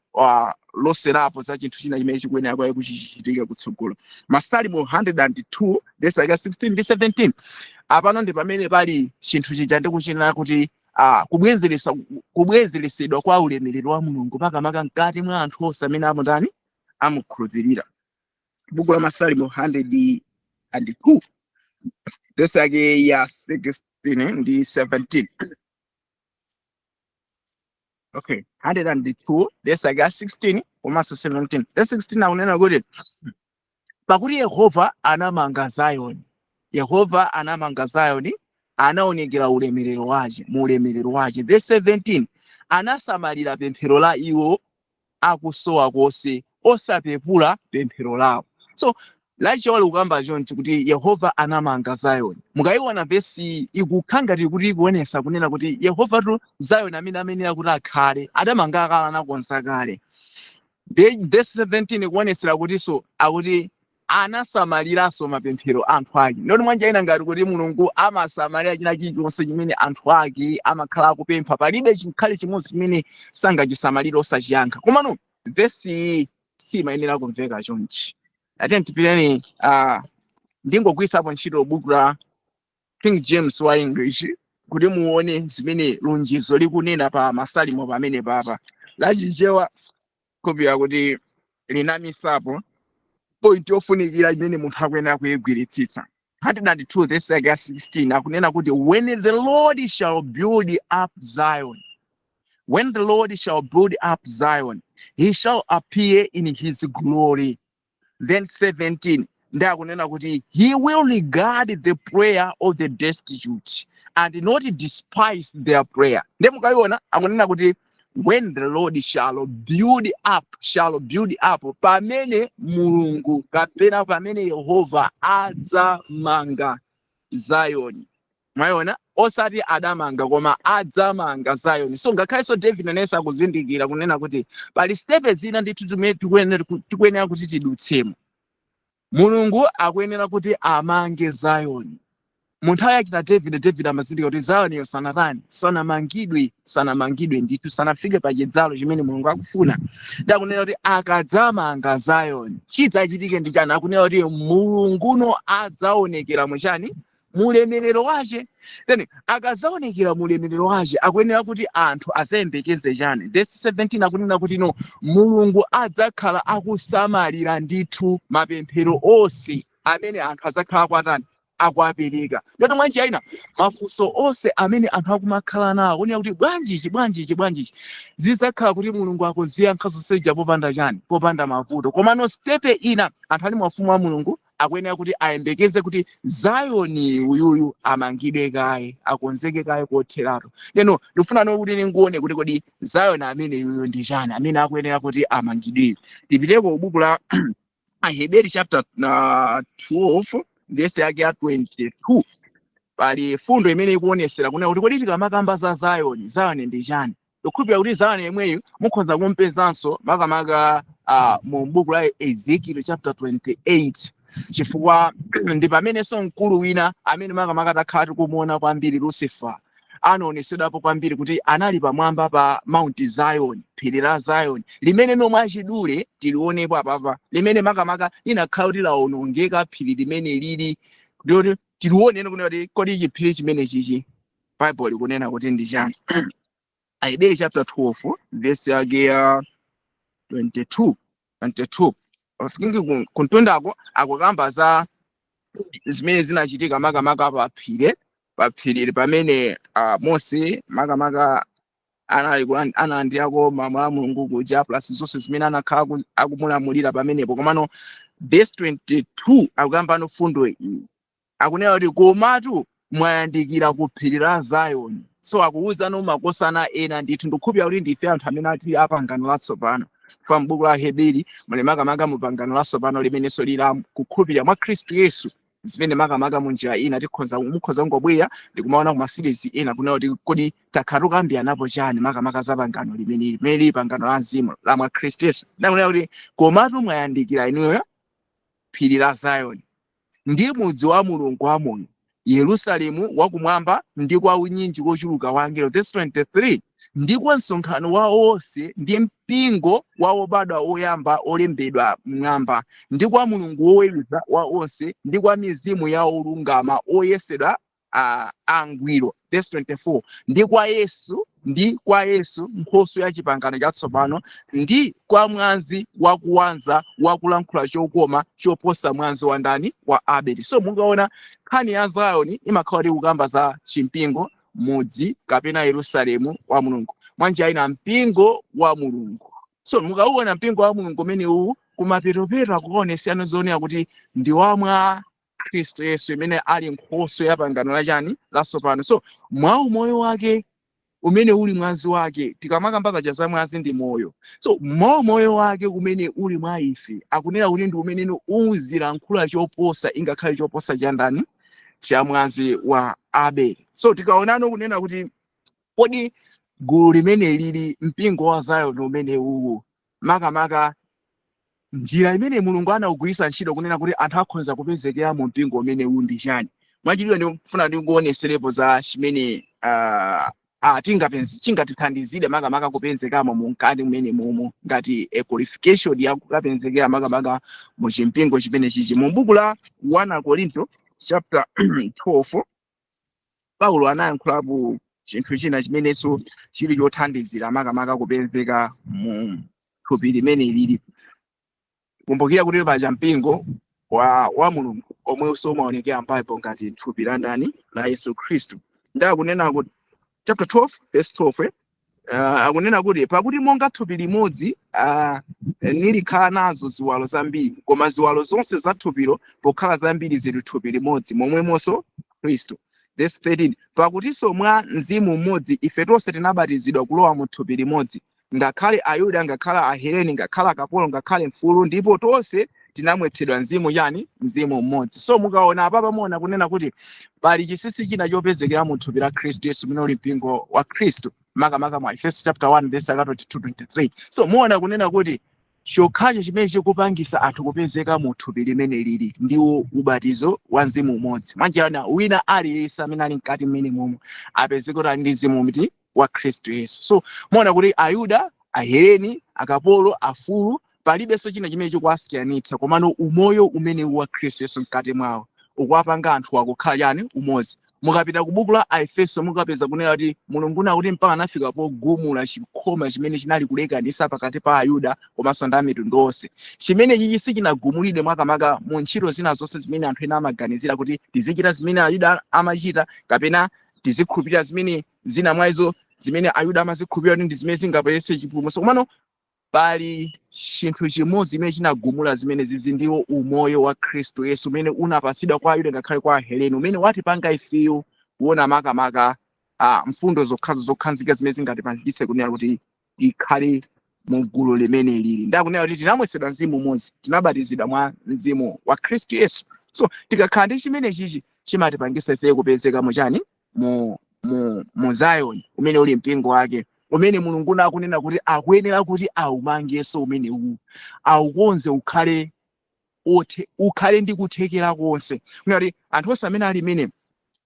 loserapo za chinthu china chimene chikuyenera kwaye kuchichitika kutsogolo. Masalimo 102 verse yake 16 ndi 17. Apano ndi pamene pali chinthu chija ndikuchinena kuti kubwezeresedwa kwa ulemerero wa Mulungu, makamaka mkati mwa anthu onse amene amutani, amukhulupirira. Buku la Masalimo 102 verse yake ya 16 ndi 17. Okay, 102 verse yake ya 16 komanso 17. Verse 16 akunena kuti, "Pakuti Yehova anamanga Zayoni, Yehova anamanga Zayoni, anaonekera ulemerero wace mu ulemerero wace." Verse 17, "Anasamalira pemphero la iwo akusowa konse, osapepula pemphero lawo." So lachiwali kukamba chonchi kuti Yehova anamanga Zayoni. Mukayiona vesi ikukhala ngati kuti ikuonesa kunena kuti Yehova tu Zayoni amene amenera kuti akhale adamanga kale, anakonza kale. Verse 17 ikuonesera kutinso akuti anasamaliranso mapemphero anthu ake. Ndoti mwanjira ina ngati kuti Mulungu amasamalira china chilichonse chimene anthu ake amakhala akupempha. Palibe chinkhale chimodzi chimene sangachisamalire osachiyankha. Komano Vesi iyi simayenera kumveka chonchi. Atiye tipireni, ndingogwiritsapo ntchito buku la King James wa English kuti muone zimene lonjezo likunena pa Masalimo pamene papa. Lachichewa kopya kuti linamisapo point yofunikira imene munthu akuyenera kuyigwiritsitsa. 102 verse yake ya 16 akunena kuti, "When the Lord shall build up Zion, when the Lord shall build up Zion, he shall appear in his glory." Then 17 ndi akunena kuti, "He will regard the prayer of the destitute and not despise their prayer." Ndi mukayiona akunena kuti, "When the Lord shall build up," shall build up, pamene Mulungu kapena pamene Yehova adzamanga Zayoni. Mwayiona, osati adamanga koma adzamanga Zayoni. So ngakhalenso David anenso akuzindikira kunena kuti pali step zina ndithu zimene tikuyenera kuti tidutsemo. Mulungu akuyenera kuti amange Zayoni. Mu nthawi yachita David, David amazindikira kuti Zayoniyo sanatani, sanamangidwe, sanamangidwe ndithu, sanafike pa chidzalo chimene Mulungu akufuna. Ndi akunena kuti akadzamanga Zayoni, chidzachitike ndi chani? Akunena kuti Mulunguno adzaonekera muchani? Mulemerero wace. Then akadzaonekera mulemerero wace, akuyenera kuti anthu azayembekeze chani? Verse 17 akunena kuti, no, Mulungu adzakhala akusamalira ndithu mapemphero onse amene anthu adzakhala akuatani, akuapereka. Ndoti mwanjira ina mafunso onse amene anthu akumakhala nawo kunena kuti bwanjichi, bwanjichi, bwanjichi, zidzakhala kuti Mulungu akuziyankha zonseja popanda chani? Popanda mavuto. Komano step ina, anthu ali mwafumu wa Mulungu akuyenera kuti ayembekeze kuti Zayoni uyuyu amangidwe kaye, akonzeke kaye kotheratu. Leno ndikufuna no kuti ninguone kuti kodi Zayoni amene yuyu ndi chani amene akuyenera kuti amangidwe. Tipiteko buku la Aheberi chapter 12 verse yake ya 22. Pali fundo imene ikuonesera kunena kuti kodi tikamakamba za Zayoni, Zayoni ndi chani? Ndikukhulupirira kuti Zayoni yemweyo mukhoza kumpezanso makamaka mu buku la Ezekiel chapter 28, chifukwa ndi pamenenso mkulu wina amene makamaka takhala tikumuona kwambiri, Lucifer, anaonesedwapo kwambiri kuti anali pamwamba pa Mount Zion, phiri la Zion, limene nomwe achidule tilionepo apapa, limene makamaka linakhala kuti lawonongeka phiri limene lili. Ndiyoti tilione kunena kuti kodi chiphiri chimene chichi Bible likunena kuti ndi chani? Aheberi chapter 12 verse yake ya 22, 22. Afikingi kuntundako akukamba za zimene zinachitika makamaka pa phiri pamene Mose makamaka anali analandirako malamulo a Mulungu kuja, plus zonse zimene anakhala akumulamulira pamenepo. Komano verse 22 akukamba no fundo iyi, akunena kuti, "Komatu mwayandikira ku phiri la Zayoni." So akuwuzano makosana ena ndithu. Ndikukhulupirira kuti ndife anthu amene ati apangano latsopano fa m'buku la Heberi muli makamaka mu pangano latsopano limenenso lili kukhulupirira mwa Khristu Yesu, zimene makamaka munjira ina tikhoza mukhoza kungobwera ndikumaona kuma series ena kunena kuti kodi takhala tukambiranapo chani makamaka za pangano limeneli, limene lili pangano la mzimu la mwa Khristu Yesu. Ndakunena kuti, "Komatu mwayandikira inuyo phiri la Zayoni ndi mudzi wa Mulungu wamoyo, Yerusalemu wakumwamba, ndi kwa unyinji wochuluka wa angelo." Verse 23, "Ndi kwa msonkhano wa onse ndi mpingo wa obadwa oyamba olembedwa mmwamba, ndi kwa Mulungu woweruza wa onse, ndi kwa mizimu ya olungama oyesedwa angwiro." Verse 24, "Ndi kwa Yesu, ndi kwa Yesu nkhoswe ya chipangano chatsopano, ndi kwa mwazi wakuwaza wakulankhula chokoma choposa mwazi wa ndani? Wa Abeli." So mukaona nkhani ya Zayoni imakhala kuti kukamba za chimpingo, mudzi kapena Yerusalemu wa Mulungu, mwanjira ina mpingo wa Mulungu. So mukauona mpingo wa Mulungu umene uwu, kumapetopetro akukaonesiyano zoonera kuti ndi wamwa Khristu Yesu imene ali nkhoswe ya pangano lachani? Latsopano. So mwa umoyo wake umene uli mwazi wake, tikamakamba paja za mwazi ndi moyo, so mwa umoyo wake umene uli mwa ife, akunena kuti ndi umene uzilankhula choposa, ingakhale choposa cha ndani? Cha mwazi wa Abeli. So tikaonano kunena kuti kodi gulu limene lili mpingo wa Zayoni umene uwu, makamaka njira imene Mulungu anawugwiritsa ntchito kunena kuti anthu akhoza kupezekera mu mpingo umene uwu ndi chani? Mwachidule ndikufuna ndikuoneserepo za chimene Chingatithandizire makamaka kupezekamo munkati mmene mumo ngati a qualification ya kukapezekera makamaka mu chimpingo chimene chichi. Mu buku la 1 Korinto chapter 12, Paulo anayankhulapo chinthu china chimenenso chili chothandizira makamaka kupezeka mu thupi limene lili. Kumbukira kuti paja mpingo wa Mulungu omwe umaonekera m'Bible ngati thupi la ndani? La Yesu Khristu. Ndakunena kuti chapter 12 verse 12, akunena kuti, "Pakuti monga thupi limodzi nilikhala nazo ziwalo zambiri, koma ziwalo zonse za thupilo pokhala zambiri zili thupi limodzi, momwemonso Khristu." Verse 13, "Pakutinso mwa mzimu mmodzi ife tonse tinabatizidwa kulowa mu thupi limodzi, ngakhale Ayuda, ngakhale Aheleni, ngakhale akapolo, ngakhale mfulu, ndipo tonse tinamwetsedwa mzimu chani? Mzimu mmodzi." So mukaona apapa, muona kunena kuti pali chinsinsi china chopezekera mu thupi la Khristu Yesu, umene uli mpingo wa Khristu, makamaka mwa Efeso chapter 1 verse 22 23. So muona kunena kuti chokhacho chimene chikupangisa anthu kupezeka mu thupi limene lili ndiwo ubatizo wa mzimu umodzi. Mwanjira wina aliyense amene ali mkati mmene momwe apezeke kuti ali ndi mzimu miti wa Khristu Yesu. So muona kuti Ayuda, Aheleni, akapolo, afulu, palibenso china chimene chikuwasiyanitsa, komano umoyo umene wa Khristu Yesu mkati mwawo ukuwapanga anthu akukhala chani? Umodzi. Mukapita ku buku la Aefeso, mukapeza kunena kuti Mulungu nakuti mpaka anafika pogumula chikhoma chimene chinali kulekanitsa pakati pa Ayuda komanso ndi amitundu onse, chimene chichi sichinagumulidwe makamaka mu ntchito zina zonse zimene anthu ena amaganizira kuti tizichita zimene Ayuda amachita, kapena tizikhulupirira zimene zina mwa izo zimene Ayuda amazikhulupirira kuti ndi zimene zingapezetse chipulumutso. Komano pali chinthu chimodzi chimene chinagumula zimene zizi, ndiwo umoyo wa Khristu Yesu umene unapasidwa kwa Ayuda ngakhale kwa Aheleni, umene watipanga ifeyo kuona makamaka mfundo zokhazo zokhanzika zimene zingatipangitse kunena kuti tikhale mu gulu limene lili. Ndakunena kuti tinamwetsedwa mzimu umodzi, tinabatizidwa mwa mzimu wa Khristu Yesu. So tikakhala ndi chimene chichi, chimatipangisa ifeyo kupezeka muchani? Mu Zion umene uli mpingo wake, umene Mulungu nakunena kuti akuyenera kuti aumangenso umene uwu, aukonze, ukhale othe, ukhale ndi kuthekera konse kunena kuti anthu onse amene ali imene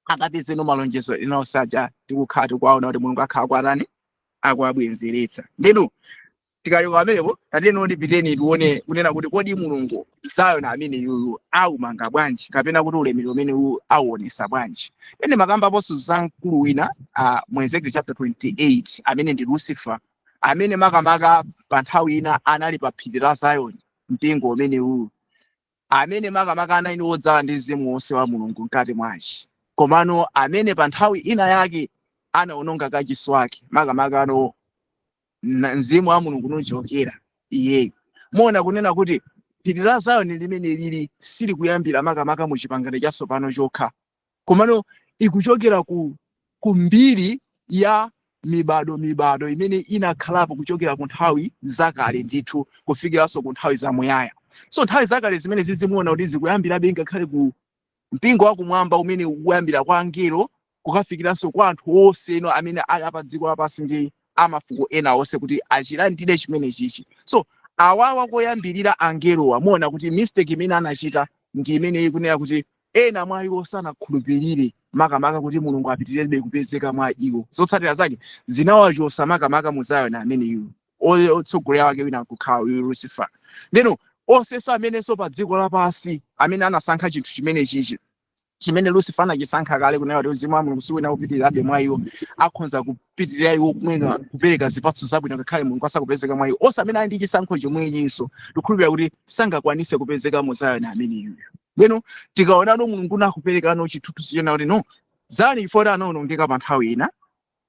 akapezeno malonjezo ena osaja tikukhala tikuwaona kuti Mulungu akhala kwatani? Akuabwenzeretsa. Ndinu tikachoka pamenepo, tatiyeni ndipiteni tione kunena kuti kodi Mulungu Zion amene yuyu aumanga bwanji, kapena kuti ulemerero umene uwu auonesa bwanji? Ene makambaponso za mkulu wina mu Ezekiel chapter 28, amene ndi Lucifer, amene makamaka pa nthawi ina anali pa phiri la Zion, mpingo umene uwu, amene makamaka anali wodzala ndi mzimu wonse wa Mulungu mkati mwace, komano amene pa nthawi ina yake anawononga kachisi wake, makamaka ano mzimu wa Mulungu nuchokera iyeyo. Muona kunena kuti phiri la Zion limene lili silikuyambira makamaka mu Chipangano Chatsopano chokha, komano ikuchokera ku mbiri ya mibado mibado imene inakhalapo kuchokera ku nthawi zakale ndithu kufikiranso ku nthawi zamuyaya. So nthawi zakale zimene zizimuona kuti zikuyambirabe ngakhale ku mpingo wakumwamba umene ukuyambira kwa angelo kukafikiranso kwa anthu onse eno amene ali apa dziko lapansi ndi amafuko ena onse kuti achilandire chimene chichi. So awawa koyambirira angelowa, muona kuti mistake imene anachita ndi imene ikunena kuti ena mwa iwo sanakhulupirire makamaka kuti Mulungu apitirebe kupezeka mwa iwo. Zotsatira zake zinawachosa makamaka mu Zion amene iwo otsogolera wake wina nkukhala uyu Lucifer. Ndeno onsenso amenenso pa dziko lapansi amene anasankha chinthu chimene chichi, chimene Lucifer anachisankha kale, kunena kuti mzimu wa Mulungu siwina kupitirirabe mwa iwo, akhonza kupitirira iwo kumwena kupereka zipatso zabwino ngakhale Mulungu asakupezeka mwa iwo. Onse amene ali ndi chisankho chomwechinso, ndikukhulupirira kuti sangakwanise kupezeka mu Zion amene iyoyo. Bwino, tikaonano Mulungu nakuperekano chithunzi chona kuti no, Zion ifoti anawonongeka pa nthawi ina,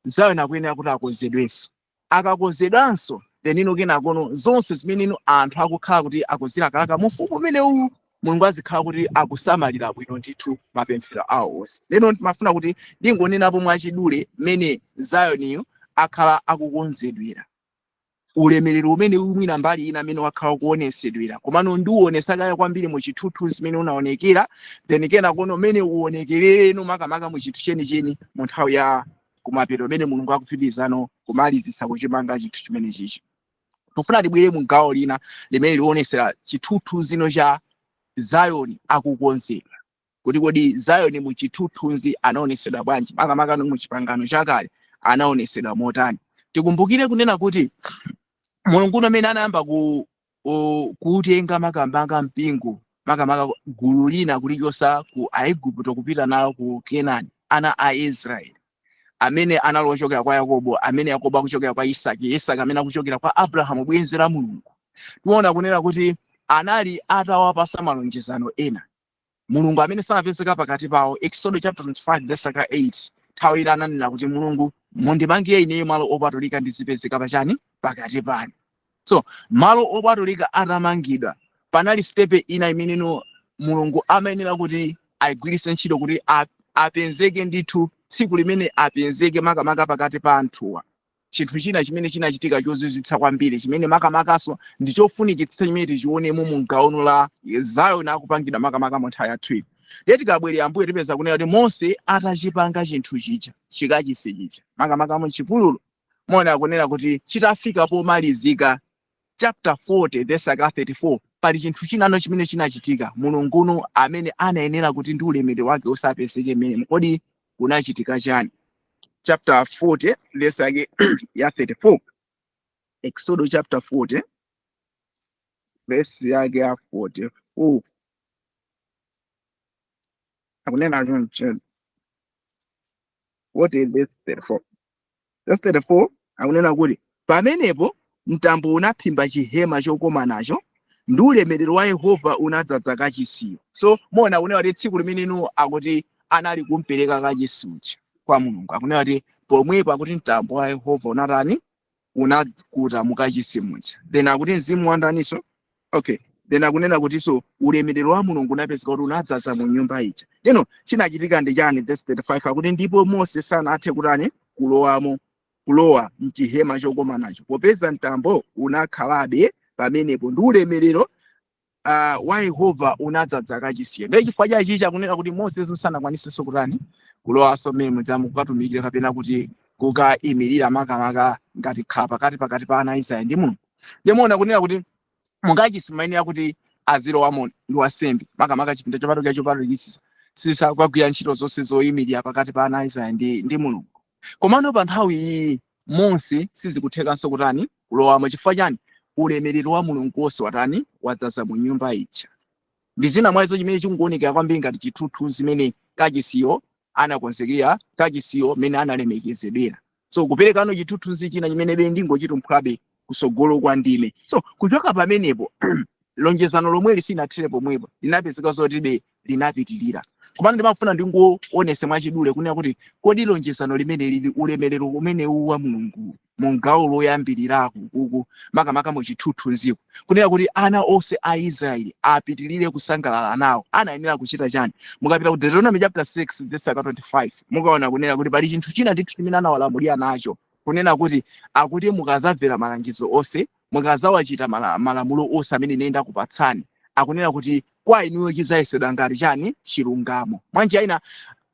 Zion akuyenera kuti akonzedwenso. Akakonzedwanso, then ino kenakono zonse zimene ino anthu akukhala kuti akuzilakalaka mu ufumu umene uwu, Mulungu azikhala kuti akusamalira bwino ndithu mapemphero awo onse. Lero ndimafuna kuti ndingonenapo mwachidule mmene Zioniyo akhala akukonzedwera, ulemerero umene umwina mbali ina amene wakhala ukuonesedwera, komano ndiuonesa kaya kwambiri mu chithunzi zimene unaonekera, then kenakono mmene uonekerereno makamaka mu chinthu chenicheni mu nthawi ya kumapeto imene Mulungu akupitirizano kumalizitsa kuchimanga chinthu chimene chichi. Tofuna tibwere mu gawo lina limene lionesera chithunzino cha Zion akukonzedwa, kuti kodi Zion mu chithunzi anaonesedwa bwanji, makamaka mu Chipangano Chakale Anaonesedwa motani? Tikumbukire kunena kuti Mulungu amene anayamba kutenga makamaka mpingo, makamaka gulu lina, kulichosa ku Aigupto kupita nawo ku Kenani, ana a Israeli amene anali ochokera kwa Yakobo, amene Yakobo akuchokera kwa Isaki, Isaki amene akuchokera kwa Abrahamu bwenzi la Mulungu. Tiona kunena kuti anali atawapasa malonjezano ena Mulungu amene samapezeka pakati pawo. Exodus chapter 25 verse 8, nthawi ina ananena kuti, "Mulungu, mundimangire ineyo malo opatulika, ndizipezeka pachani? Pakati panu." So malo opatulika atamangidwa, panali step ina imeneno Mulungu amayenera kuti ayigwiritse ntchito kuti apezeke ndithu tsiku limene apezeke makamaka pakati pa anthuwa. Chinthu china chimene chinachitika chozizwitsa kwambiri, chimene makamakaso ndi chofunikitsitsa, chimene tichionemo mu gawono la Zion akupangidwa makamaka mu nthawi yathu ino. Ndiye tikabwerera ambuye, tipeza kunena kuti Mose atachipanga chinthu chija, chikachisi chija, makamaka mu chipululu, mona kunena kuti chitafika pomalizika, chapter 40 verse 34, pali chinthu chinano chimene chinachitika. Mulunguno amene anayenera kuti ndi ulemerero wake usapezeke mmenemo, kodi kunachitika chani? Chapter 40 verse yake ya 34, Exodus chapter 40 verse yake ya 44, akunena choncho, 40 verse 34. Verse 34 akunena kuti, "Pamenepo mtambo unaphimba chihema chokomanacho, ndi ulemerero wa Yehova unadzaza kachisiyo." So mona kunena kuti tsiku limeneno akuti anali kumpereka kachisi uja kwa Mulungu, akunena kuti pomwepo akuti mtambo wa Yehova unatani? Unakuta mukachisi muja. Then akuti mzimu wandaniso? Okay, then akunena kuti so ulemerero wa Mulungu unapezeka kuti unadzaza mu nyumba ija. Leno chinachitika ndi chani? Verse 35 akuti, "Ndipo Mose sanathe kutani? Kulowamo, kulowa mchihema chokomanacho, popeza mtambo unakhalabe pamenepo, ndi ulemerero wa Yehova unadzaza kachisiyo." Ndiye chifukwa chachichi akunena kuti Mose sanakwanisenso kutani? Kulowanso mmene mudzamu kukatumikira kapena kuti kukayimirira makamaka ngati khala pakati pa ana a Israeli ndi Mulungu. Ndiye muona kunena kuti mukachisi mayenera kuti azilowamo ndi wansembe, makamaka chipinda chopatulika chopatulikitsitsa, sisakukagwira ntchito zonse zoyimirira pakati pa ana a Israeli ndi Mulungu. Komano pa nthawi iyi Mose sizikuthekanso kutani? Kulowamo. Chifukwa chani? Ulemerero wa Mulungu wonse watani? Wadzaza mu nyumba ija. Ndi zina mwazo chimene chikuonekera kwambiri ngati chithunzi zimene kachisiyo anakonzekera, kachisiyo mene analemekezedwera. So kuperekano chithunzi china chimene be ndingochitumphulabe kusogolo kwa ndime. So kuchoka pamenepo, lonjezano lomwe lisinathere pomwepo, linapezeka zotibe linapitirira. Komano ndimafuna ndingoonese mwachidule kunena kuti kodi lonjezano limene lili, ulemerero umenewu wa Mulungu mu gawo loyambirirako kuku, makamaka mu chithunziko, kunena kuti ana onse a Israeli apitirire kusangalala nawo, anayenera kuchita chani? Mukapita ku Deuteronomy chapter 6 verse 25, mukaona kunena kuti pali chinthu china ndithu chimene anawalamulira nacho, kunena kuti akuti, "Mukazamvera malangizo onse, mukazawachita malamulo onse amene ine ndakupatsani," akunena kuti kwa inuyo chizayesedwa ngati chani? Chilungamo. Mwanjira ina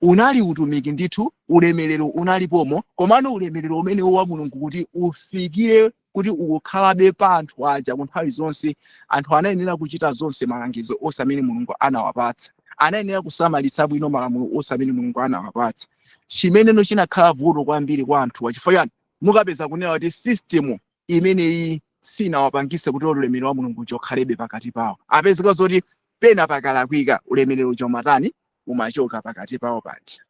unali utumiki ndithu, ulemerero unalipomo. Komano ulemerero umene wa Mulungu kuti ufikire kuti ukukhalabe pa anthu aja ku nthawi zonse, anthu anayenera kuchita zonse, malangizo onse amene Mulungu anawapatsa, anayenera kusamalitsa bwino malamulo onse amene Mulungu anawapatsa. Chimeneno chinakhala vuto kwambiri kwa anthuwa. Chifukwa chani? Mukapeza kunena kuti system imeneyi sinawapangise kuti ulemerero wa Mulungu uchokhalebe pakati pawo. Apezeka zoti pena pakalakwika, ulemerero uja umatani? Umachoka pakati pawo paja.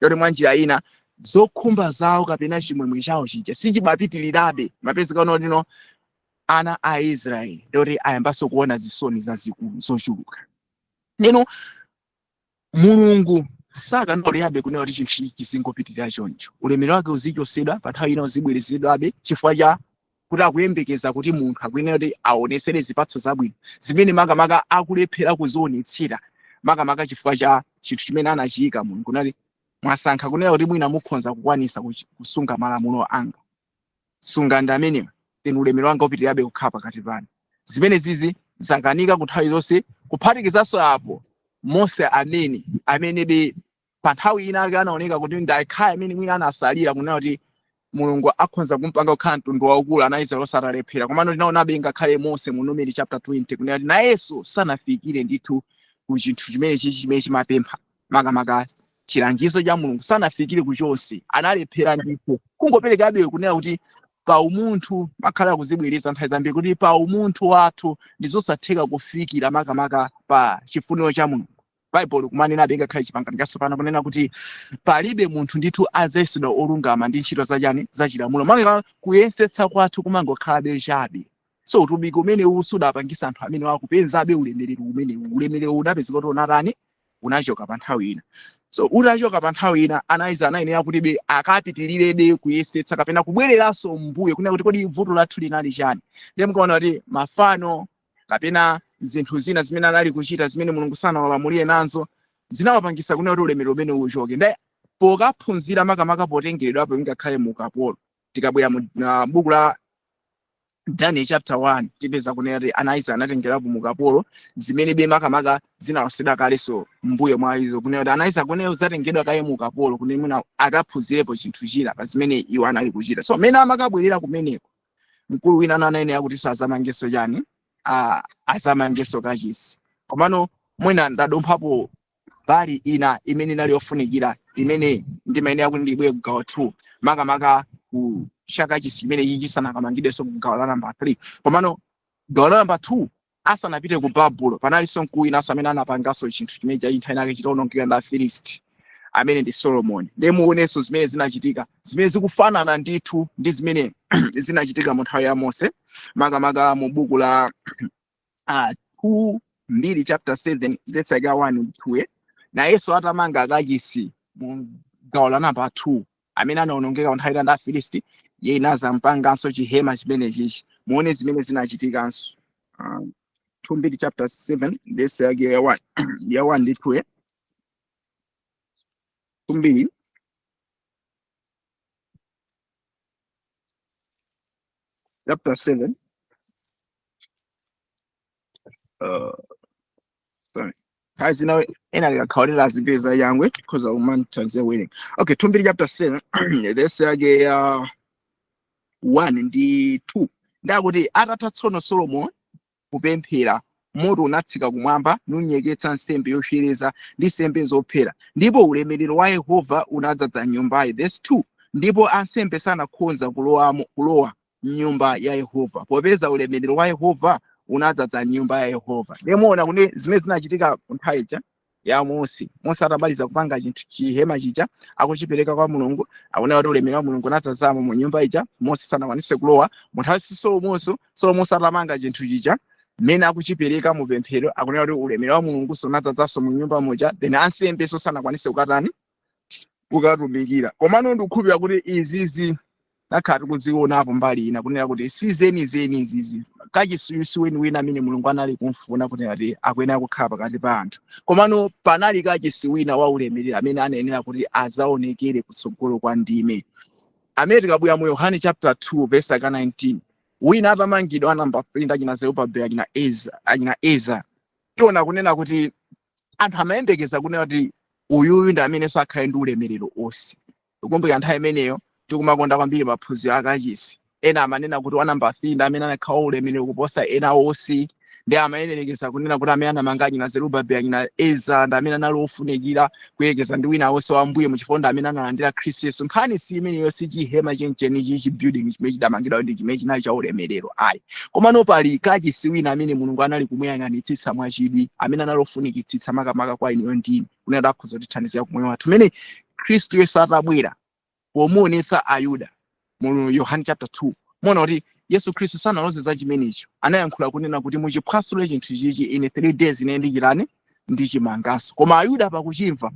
Yoti mwa njira ina zokhumba zawo kapena chimwemwe chawo chija sichimapitirirabe. Mapezeka unotino ana a Israeli ndoti ayambanso kuona zisoni zazikulu zochuluka. Neno Mulungu sakanalolerabe kunena kuti chinthu ichi chizingopitirira choncho, ulemerero wake uzichosedwa, pa nthawi ina uzibwerezedwabe, chifukwa cha kuti akuyembekeza kuti munthu akuyenera kuti aonesere zipatso zabwino zimene makamaka akulephera kuzionetsera, makamaka chifukwa cha chinthu chimene anachiyika Mulungu nati, "Mwasankha kunena kuti mwina mukhonza kukwanisa kusunga malamulo anga, sunga ndi amenewa, then ulemerero wanga upitirirabe kukhala pakati panu." Zimene zizi zakanika ku nthawi zonse. Kuphatikizanso apo, Mose amene be pa nthawi ina ake anaoneka kuti ndakhala amene mwina anasalira kunena kuti Mulungu akhonza kumpanga kukhala mtundu waukulu, ana Israeli osatalephera. Komano tinaonabe ngakhale Mose mu Numeri chapter 20 kunena kuti nayenso sanafikire ndithu ku chinthu chimene chichi chimene chimapempha makamaka. Chilangizo cha Mulungu sanafikire kuchonse, analephera ndithu. Kungoperekabe kunena kuti pa umunthu makhala kuzibwereza nthawi zambiri kuti pa umunthu wathu ndi zosatheka kufikira makamaka pa chifuniro cha Mulungu. Baibulo kumanenabe ngakhale Chipangano Chatsopano kunena kuti palibe munthu ndithu azayesedwa olungama ndi ntchito zachani, zachilamulo. Makamaka kuyesetsa kwathu kumangokhalabe chabe. So utumiki umene uwu sudapangisa anthu amene wakupenzabe ulemerero umenewu. Ulemerero unapezeka kuti unatani, unachoka pa nthawi ina. So utachoka pa nthawi ina, anaiza anayenera kuti be akapitilirebe kuyesetsa kapena kubwereranso mbuyo kunena kuti kodi vuto lathu linali chani. Ndiye mukaona kuti mafano kapena zinthu zina zimene anali kuchita zimene Mulungu sanawalamulire nazo zinawapangisa kunena kuti ulemerero umene uchoke. Ndiye pokaphunzira makamaka potengeredwapo ngakhale mu ukapolo, tikabwera mu buku la Daniel chapter 1 tipeza kunena kuti ana Israeli anatengerapo mu ukapolo zimene be makamaka zinalosedwa kalenso mbuyo mwa izo, kunena kuti ana Israeli kunena zatengedwa kaye mu ukapolo kuti mwina akaphunzirepo chinthu china pa zimene iwo anali kuchita. So mmene amakabwerera kumeneko, mkulu wina anayenera kuti azamangenso chani, azamangenso kachisi. Komano mwina ndadumphapo mbali ina imene inali yofunikira imene ndimayenera kuti ndibwere ku gawo 2, makamaka ku chakachisi chimene ichi chisanakamangidenso ku gawo la namba 3. Komano gawo la namba 2 asanapite ku Babulo, panalinso mkulu winanso amene anapanganso chinthu chimene cha nthawi yake chitawonongeka ndi Afilisti, amene ndi Solomoni. Ndiye muonenso zimene zinachitika, zimene zikufanana ndithu ndi zimene zinachitika mu nthawi ya Mose, makamaka mu buku la 2 Mbiri chapter 7 verse yake 1 ndi 2. Nayenso atamanga kachisi mu gawo la namba 2 amene anawonongeka nthawi ina ndi Afilisti, iye inazampanganso chihema chimene chichi. Muone zimene zinachitikanso. 2 Mbiri chapter 7 verse yake ya 1 ya 1 ndi 2. 2 Mbiri chapter 7, sorry, nthawi zina ena likakhaulira azipeza yangwe tikhoza kumanthandiza kuwerenga. Okay, 2 Mbiri chapter 7 verse yake ya 1 ndi 2, ndakuti atatha tsono Solomoni kupemphera, moto unatsika kumwamba nunyeketsa nsembe yopsereza ndi nsembe zophera, ndipo ulemerero wa Yehova unadzaza nyumbayi. Verse 2, ndipo ansembe sanakhoza kulowa nyumba ya Yehova, popeza ulemerero wa Yehova unadzaza nyumba ya Yehova. Ndiye muona kuti zimene zinachitika ku nthawi ija ya Mose, Mose atamaliza kupanga chinthu chihema chija akuchipereka kwa Mulungu, akuona kuti ulemerero wa Mulungu unadzazamo mu nyumba ija, Mose sanakwanise kulowa. Mu nthawi ya Solomonso, Solomonso atamanga chinthu chija mmene akuchipereka mu pemphero, akunena kuti ulemerero wa Mulungu unadzazanso mu nyumba muja, then ansembenso sanakwanise kukatani, kukatumikira. Komano ndikukhulupirira kuti izizi nakhala tikuzionapo mbali ina kunena kuti si zenizeni izizi, kachisi si weniweni amene Mulungu anali kumfuna kunena kuti akuyenera kukhala pakati pa anthu. Komano panali kachisi wina wa ulemerero amene anayenera kuti azaonekere kutsogolo kwa ndime, amene tikabwera mu Yohane chapter 2 verse 19, wina atamangidwa namba 3 ndi achina Zerubabeli, achina Ezra, tiona kunena kuti anthu amayembekeza kunena kuti uyuyu ndi amenenso akhale ndi ulemerero onse. Tikumbukira nthawi imeneyo tikumakonda kwambiri maphunziro akachisi, ena amanena kuti wa namba 3 ndi amene anakhala ulemerero kuposa ena onse, ndi amayerekeza kunena kuti amene anamanga achina Zerubabeli, achina Ezra ndi amene anali ofunikira kuyerekeza ndi wina wonse wa mbuye muchifukwa ndi amene analandira Khristu Yesu. Nkhani si imeneyo, si chihema chenicheni chi building chimene chidamangidwa ndi chimene chinali cha ulemerero ayi. Komano pali kachisi wina amene Mulungu anali kumuyang'anitsitsa mwachidwi, amene anali ofunikitsitsa makamaka kwa inuyo ndine, kunena kuti akhoza kutithandizira kumoyo wathu, mmene Khristu Yesu atabwera pomuonetsa Ayuda mu Yohane chapter 2, muona kuti Yesu Khristu sanaloze za chimenecho, anayankhula kunena kuti muchiphwasule chinthu chichi, in 3 days ine ndichitani, ndichimanganso. Koma Ayuda pakuchimva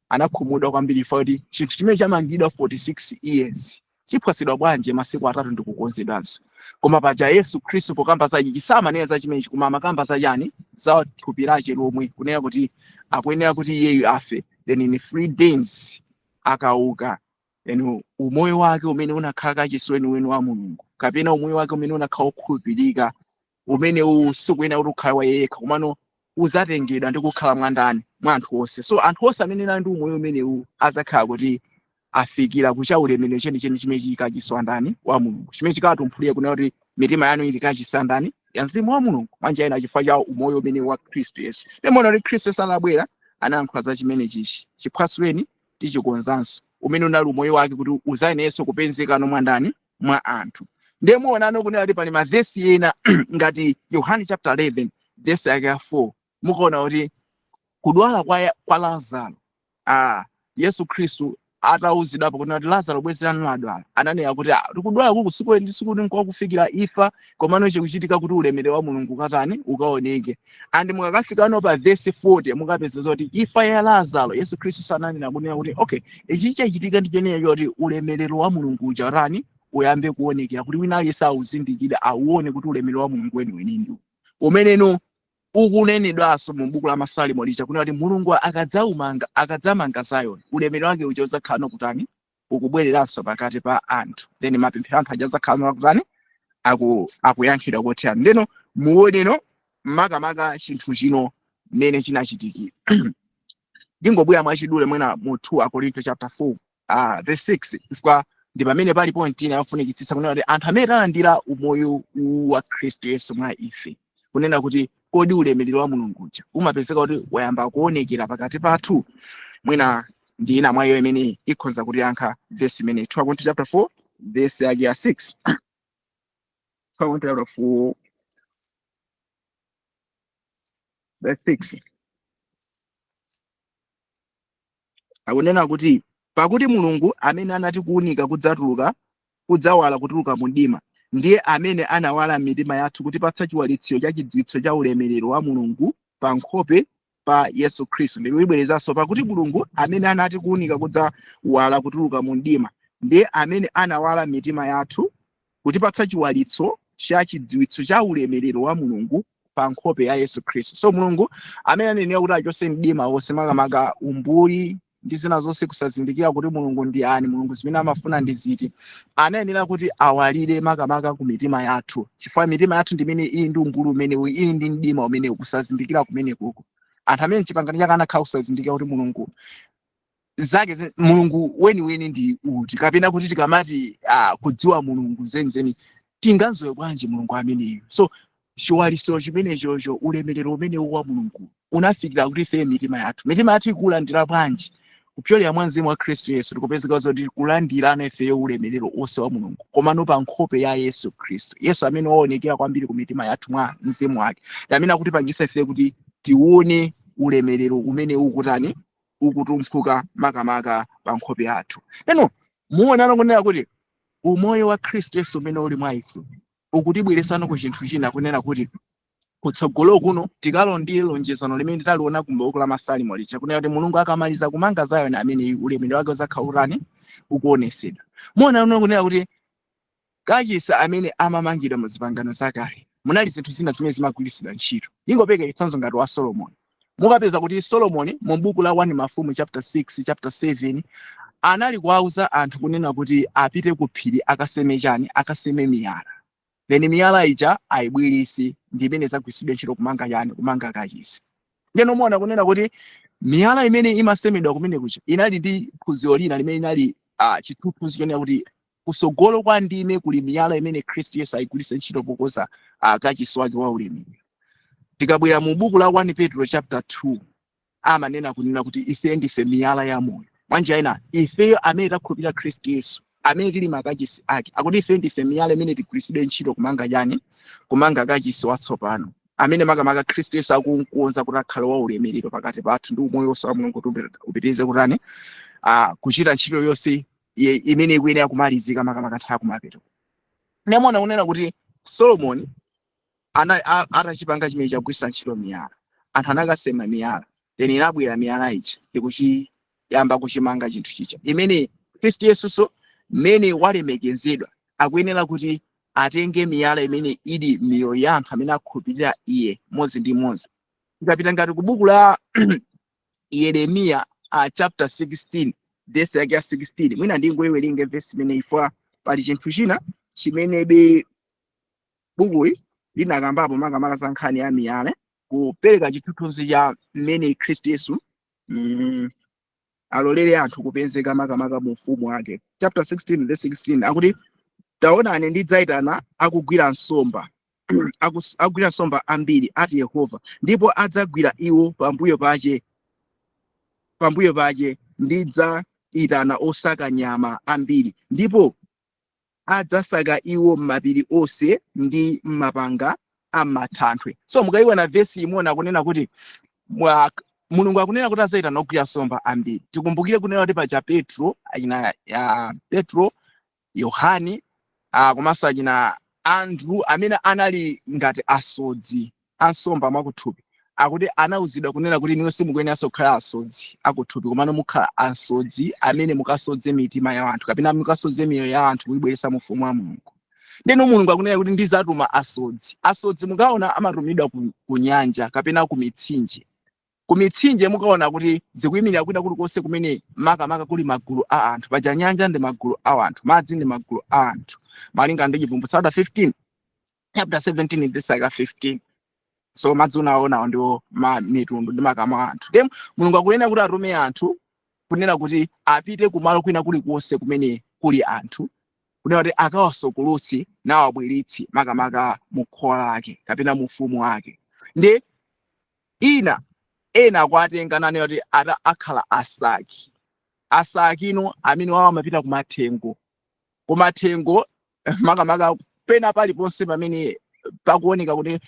anakhumudwa kwambiri, ifa kuti chinthu chimene chamangidwa 46 years chiphwasidwa bwanji masiku atatu ndikukonzedwanso. Koma paja Yesu Khristu pokamba za ichi samanena za chimenechi, koma amakamba za chani, za thupi lache lomwe, kunena kuti akuyenera kuti iyeyu afe, then in 3 days akauka, then umoyo wake umene unakhala kachisi weniweni wa Mulungu, kapena umoyo wake umene unakhala wokhulupirika, umene usikuyenera kuti ukhale wa yekha, komano uzatengedwa ndi kukhala mwandani, mwa anthu onse. So anthu onse amene ali ndi umoyo umenewu azakhala kuti afikira kucha ulemerero chenicheni chimene chili kachisi wa ndani, wa Mulungu, chimene chikatumphulire kunena kuti mitima yanu ili kachisi wa ndani, ya mzimu wa Mulungu, mwanjira ina chifukwa cha umoyo umene wa Khristu Yesu. Ndimaona kuti Khristu Yesu anabwera anayankhula za chimene chichi, chiphwasuleni Tichikonzanso umene unali umoyo wake kuti uzayenenso kupezekano mwa ndani? Mwa anthu. Ndiye muonano kunena kuti pali mavesi ena ngati Yohane chapter 11 vesi yake ya 4, mukaona kuti kudwala kwa Lazaro, Yesu Khristu atauzidwapo kuti Lazaro bwenzi lanu ladwala, ananena kuti tikudwala kuku sikuti nkokufikira ifa, komano chikuchitika kuti ulemerero wa Mulungu ukatani? Ukaoneke. And mukakafikano pa verse 40, mukapeza zoti ifa ya Lazaro, Yesu Khristu sananena kunena kuti okay, ichi chachitika ndi chenecho kuti ulemerero wa Mulungu uja utani? Uyambe kuonekera, kuti wina aliyense auzindikire, auone kuti ulemerero wa Mulungu weniweni ndi umeneno ukunenedwanso mu buku la Masalimo lija, kunena kuti Mulungu akadzamanga Zayoni, ulemerero wake uja udzakhala kutani? Ukubwereranso pakati pa anthu. Then mapemphero anthu aja adzakhala kutani? Akuyankhidwa kothera. Ndeno muoneno makamaka chinthu chino mmene chinachitikira. Ndingobwera mwachidule mwina mu 2 Akorinto chapter 4 verse 6, chifukwa ndi pamene pali point ina yofunikitsitsa, kunena kuti anthu amene talandira umoyo wa Khristu Yesu mwa ife, kunena kuti kodi ulemerero wa Mulungu uja umapezeka kuti wayamba kuonekera pakati pathu? Mwina ndi ina mwa iyo imene ikhoza kutiyankha verse imene, 2 Akorinto chapter 4 verse yake ya 6. 2 Akorinto chapter 4 verse 6 akunena kuti, pakuti Mulungu amene anati kuwunika kudzatuluka, kudzawala kutuluka mu mdima, ndiye amene anawala mitima yathu kutipatsa chiwalitsiro cha chidziwitso cha ulemerero wa Mulungu pa nkhope pa Yesu Khristu. Ndikuyibwerezanso, pakuti Mulungu amene anati kuwunika kudzawala kutuluka mu mdima, ndiye amene anawala mitima yathu kutipatsa chiwalitso cha chidziwitso cha ulemerero wa Mulungu pa nkhope ya Yesu Khristu. So Mulungu amene anenera kuti achotse mdima wonse, makamaka umbuli ndi zina zonse, kusazindikira kuti Mulungu ndi ani, Mulungu zimene amafuna ndi ziti, anayenera kuti awalire makamaka ku mitima yathu, chifukwa mitima yathu ndi imene ili ndi umbuli umene ili ndi mdima umene kusazindikira kumene kuko. Anthu amene mchipangano chake anakhala kusazindikira kuti Mulungu zake Mulungu weniweni ndi uti, kapena kuti tikamati kudziwa Mulungu zenizeni tingadziwe bwanji Mulungu ameneyo? So chiwaliso chimenechocho, ulemerero umenewu wa Mulungu unafikira kuti ife mitima yathu ikulandira bwanji? Kupyolera mwa mzimu wa Khristu Yesu tikupezeka zoti kulandirana ifeyo ulemerero wonse wa Mulungu, komano pa nkhope ya Yesu Khristu. Yesu amene waonekera kwambiri ku mitima yathu mwa mzimu wake ndi amene akutipangisa ife kuti tione ulemerero umene ukutani? Ukutumphuka makamaka pa nkhope yathu. Neno muonano kunena kuti umoyo wa Khristu Yesu umene uli mwa ife ukutibweresano ku chinthu china, kunena kuti kutsogolo kuno tikalondire lonjezano limene taliona ku buku la Masalimo lija, kunena kuti Mulungu akamaliza kumanga Zayoni amene ulemerero wake udzakhala utani? Ukuonesedwa. Muona kunena kuti kachisi amene amamangidwa mu zipangano zakale munali zinthu zina zimene zimagwiritsidwa ntchito. Ndingopereka chitsanzo ngati wa Solomoni. Mukapeza kuti Solomoni mu buku la 1 Mafumu chapter 6, chapter 7, anali kuwauza anthu kunena kuti apite ku phiri akaseme chani? Akaseme miyala. Then miyala ija ayibwirise, ndi imene zagwiritsidwe ntchito kumanga chani? Kumanga kachisi. Ndeno muona kunena kuti miyala imene imasemedwa kumene kuja inali ndi phunziro lina limene inali chithunzi chonena kuti kusogolo kwa ndime kuli miyala imene Khristu Yesu ayigwiritse ntchito pokonza kachisi wake wa ulemerero. Tikabwera mu buku la 1 Petro chapter 2, amanena kunena kuti ife ndife miyala ya moyo. Mwanjira ina, ifeyo amene takhulupirira Khristu Yesu, amene tili makachisi ake, akuti ife ndife miyala imene tigwiritsidwe ntchito kumanga chani? Kumanga kachisi watsopano amene makamaka Khristu Yesu akukonza kuti akhale wa ulemerero pakati pathu, ndi umoyo wonse wa Mulungu kuti upitirize kutani? Kuchita ntchito yonse imene ikuyenera kumalizika makamaka nthawi kumapeto. Ndimona kunena kuti Solomoni atachipanga chimene chagwiritsa ntchito miyala, anthu anakasema miyala, then inabwera miyala ija ndikuchiyamba kuchimanga chinthu chija imene Khristu Yesuso mmene walemekezedwa akuyenera kuti atenge miyala imene ili miyoyo ya anthu amene akhulupirira iye mmodzi ndi mmodzi. Tikapita ngati ku buku la Yeremiya, chapter 16 verse yake ya 16, mwina ndingoiwerenge verse imene ifwa pali chinthu china chimene be bukuli linakambapo makamaka za nkhani ya miyala, kupereka chithunzi cha mmene Khristu Yesu alolere anthu kupezeka makamaka mu ufumu wake. Chapter 16 verse 16 akuti, taonani, ndidzayitana akugwira nsomba akugwira nsomba ambiri, ati Yehova, ndipo adzagwira iwo, pambuyo pache Itana osaka nyama ambiri, ndipo adzasaka iwo m'mapiri onse ndi m'mapanga a m'mathanthwe. So mukayiona vesi imona kunena kuti Mulungu akunena kuti azayitana ogwira nsomba ambiri. Tikumbukire kunena kuti paja Petro, achina ya Petro, Yohani, komanso achina Andrew amene anali ngati asodzi ansomba mwakuthupi, akuti anawuzidwa kunena kuti niwe simukuyeneranso kukhala asodzi akuthupi, komano mukhala asodzi amene mukasodze mitima ya anthu kapena mukasodze miyoyo ya anthu kuyibweretsa mu ufumu wa Mulungu. Ndeno Mulungu akunena kuti ndizatuma asodzi. Asodzi mukaona amatumidwa ku nyanja kapena ku mitsinje. Ku mitsinje mukaona kuti zikuyimirira kwina kulikonse kumene makamaka kuli magulu a anthu. Paja nyanja ndi magulu a anthu, madzi ndi magulu a anthu, malinga ndi Chivumbulutso chapter 15, chapter 17 verse 15. So madzi unaonawo ndiwo ma mitundu ndi makamu a anthu. Then Mulungu akunena kuti atume anthu kunena kuti apite kumalo kwina kulikonse kumene kuli anthu, kunena kuti akawasokolotse nawabweretse makamaka mu khola lake kapena mu ufumu wake. Ndi ina ena akuatenga nanena kuti ata akhala asaki. Asaki ino amene wawo amapita kumathengo, kumathengo makamaka pena paliponse pamene pakuoneka kuti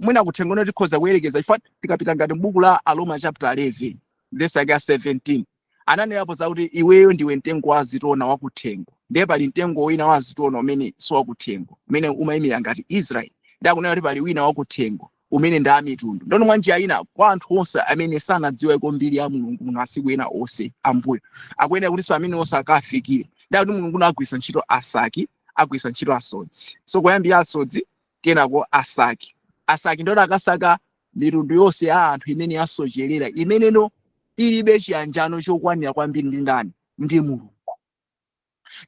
mwina kuthengo no tikhoza kuyerekeza, chifukwa tikapita ngati m'buku la Aroma chapter 11 verse yake ya 17, ananerapo zakuti iweyo ndiwe mtengo wa azitona wakuthengo. Ndiye pali mtengo wina wa azitona umene si wakuthengo, umene umayimira ngati Israel. Ndi akunena kuti pali wina wakuthengo umene ndi amitundu. Ndono mwa njira ina, kwa anthu onse amene sanadziweko mbiri ya Mulungu mu masiku ena onse ambuyo, akuyenera kutinso amene onse akafikire. Ndi akuti Mulungu agwiritsa ntchito asaki, agwiritsa ntchito asodzi. So kuyambira asodzi, kenako asaki. Asaki ndona akasaka mitundu yonse ya anthu imene yasocherera, imeneno ilibe chiyanjano chokwanira kwambiri ndi ndani? Ndi Mulungu.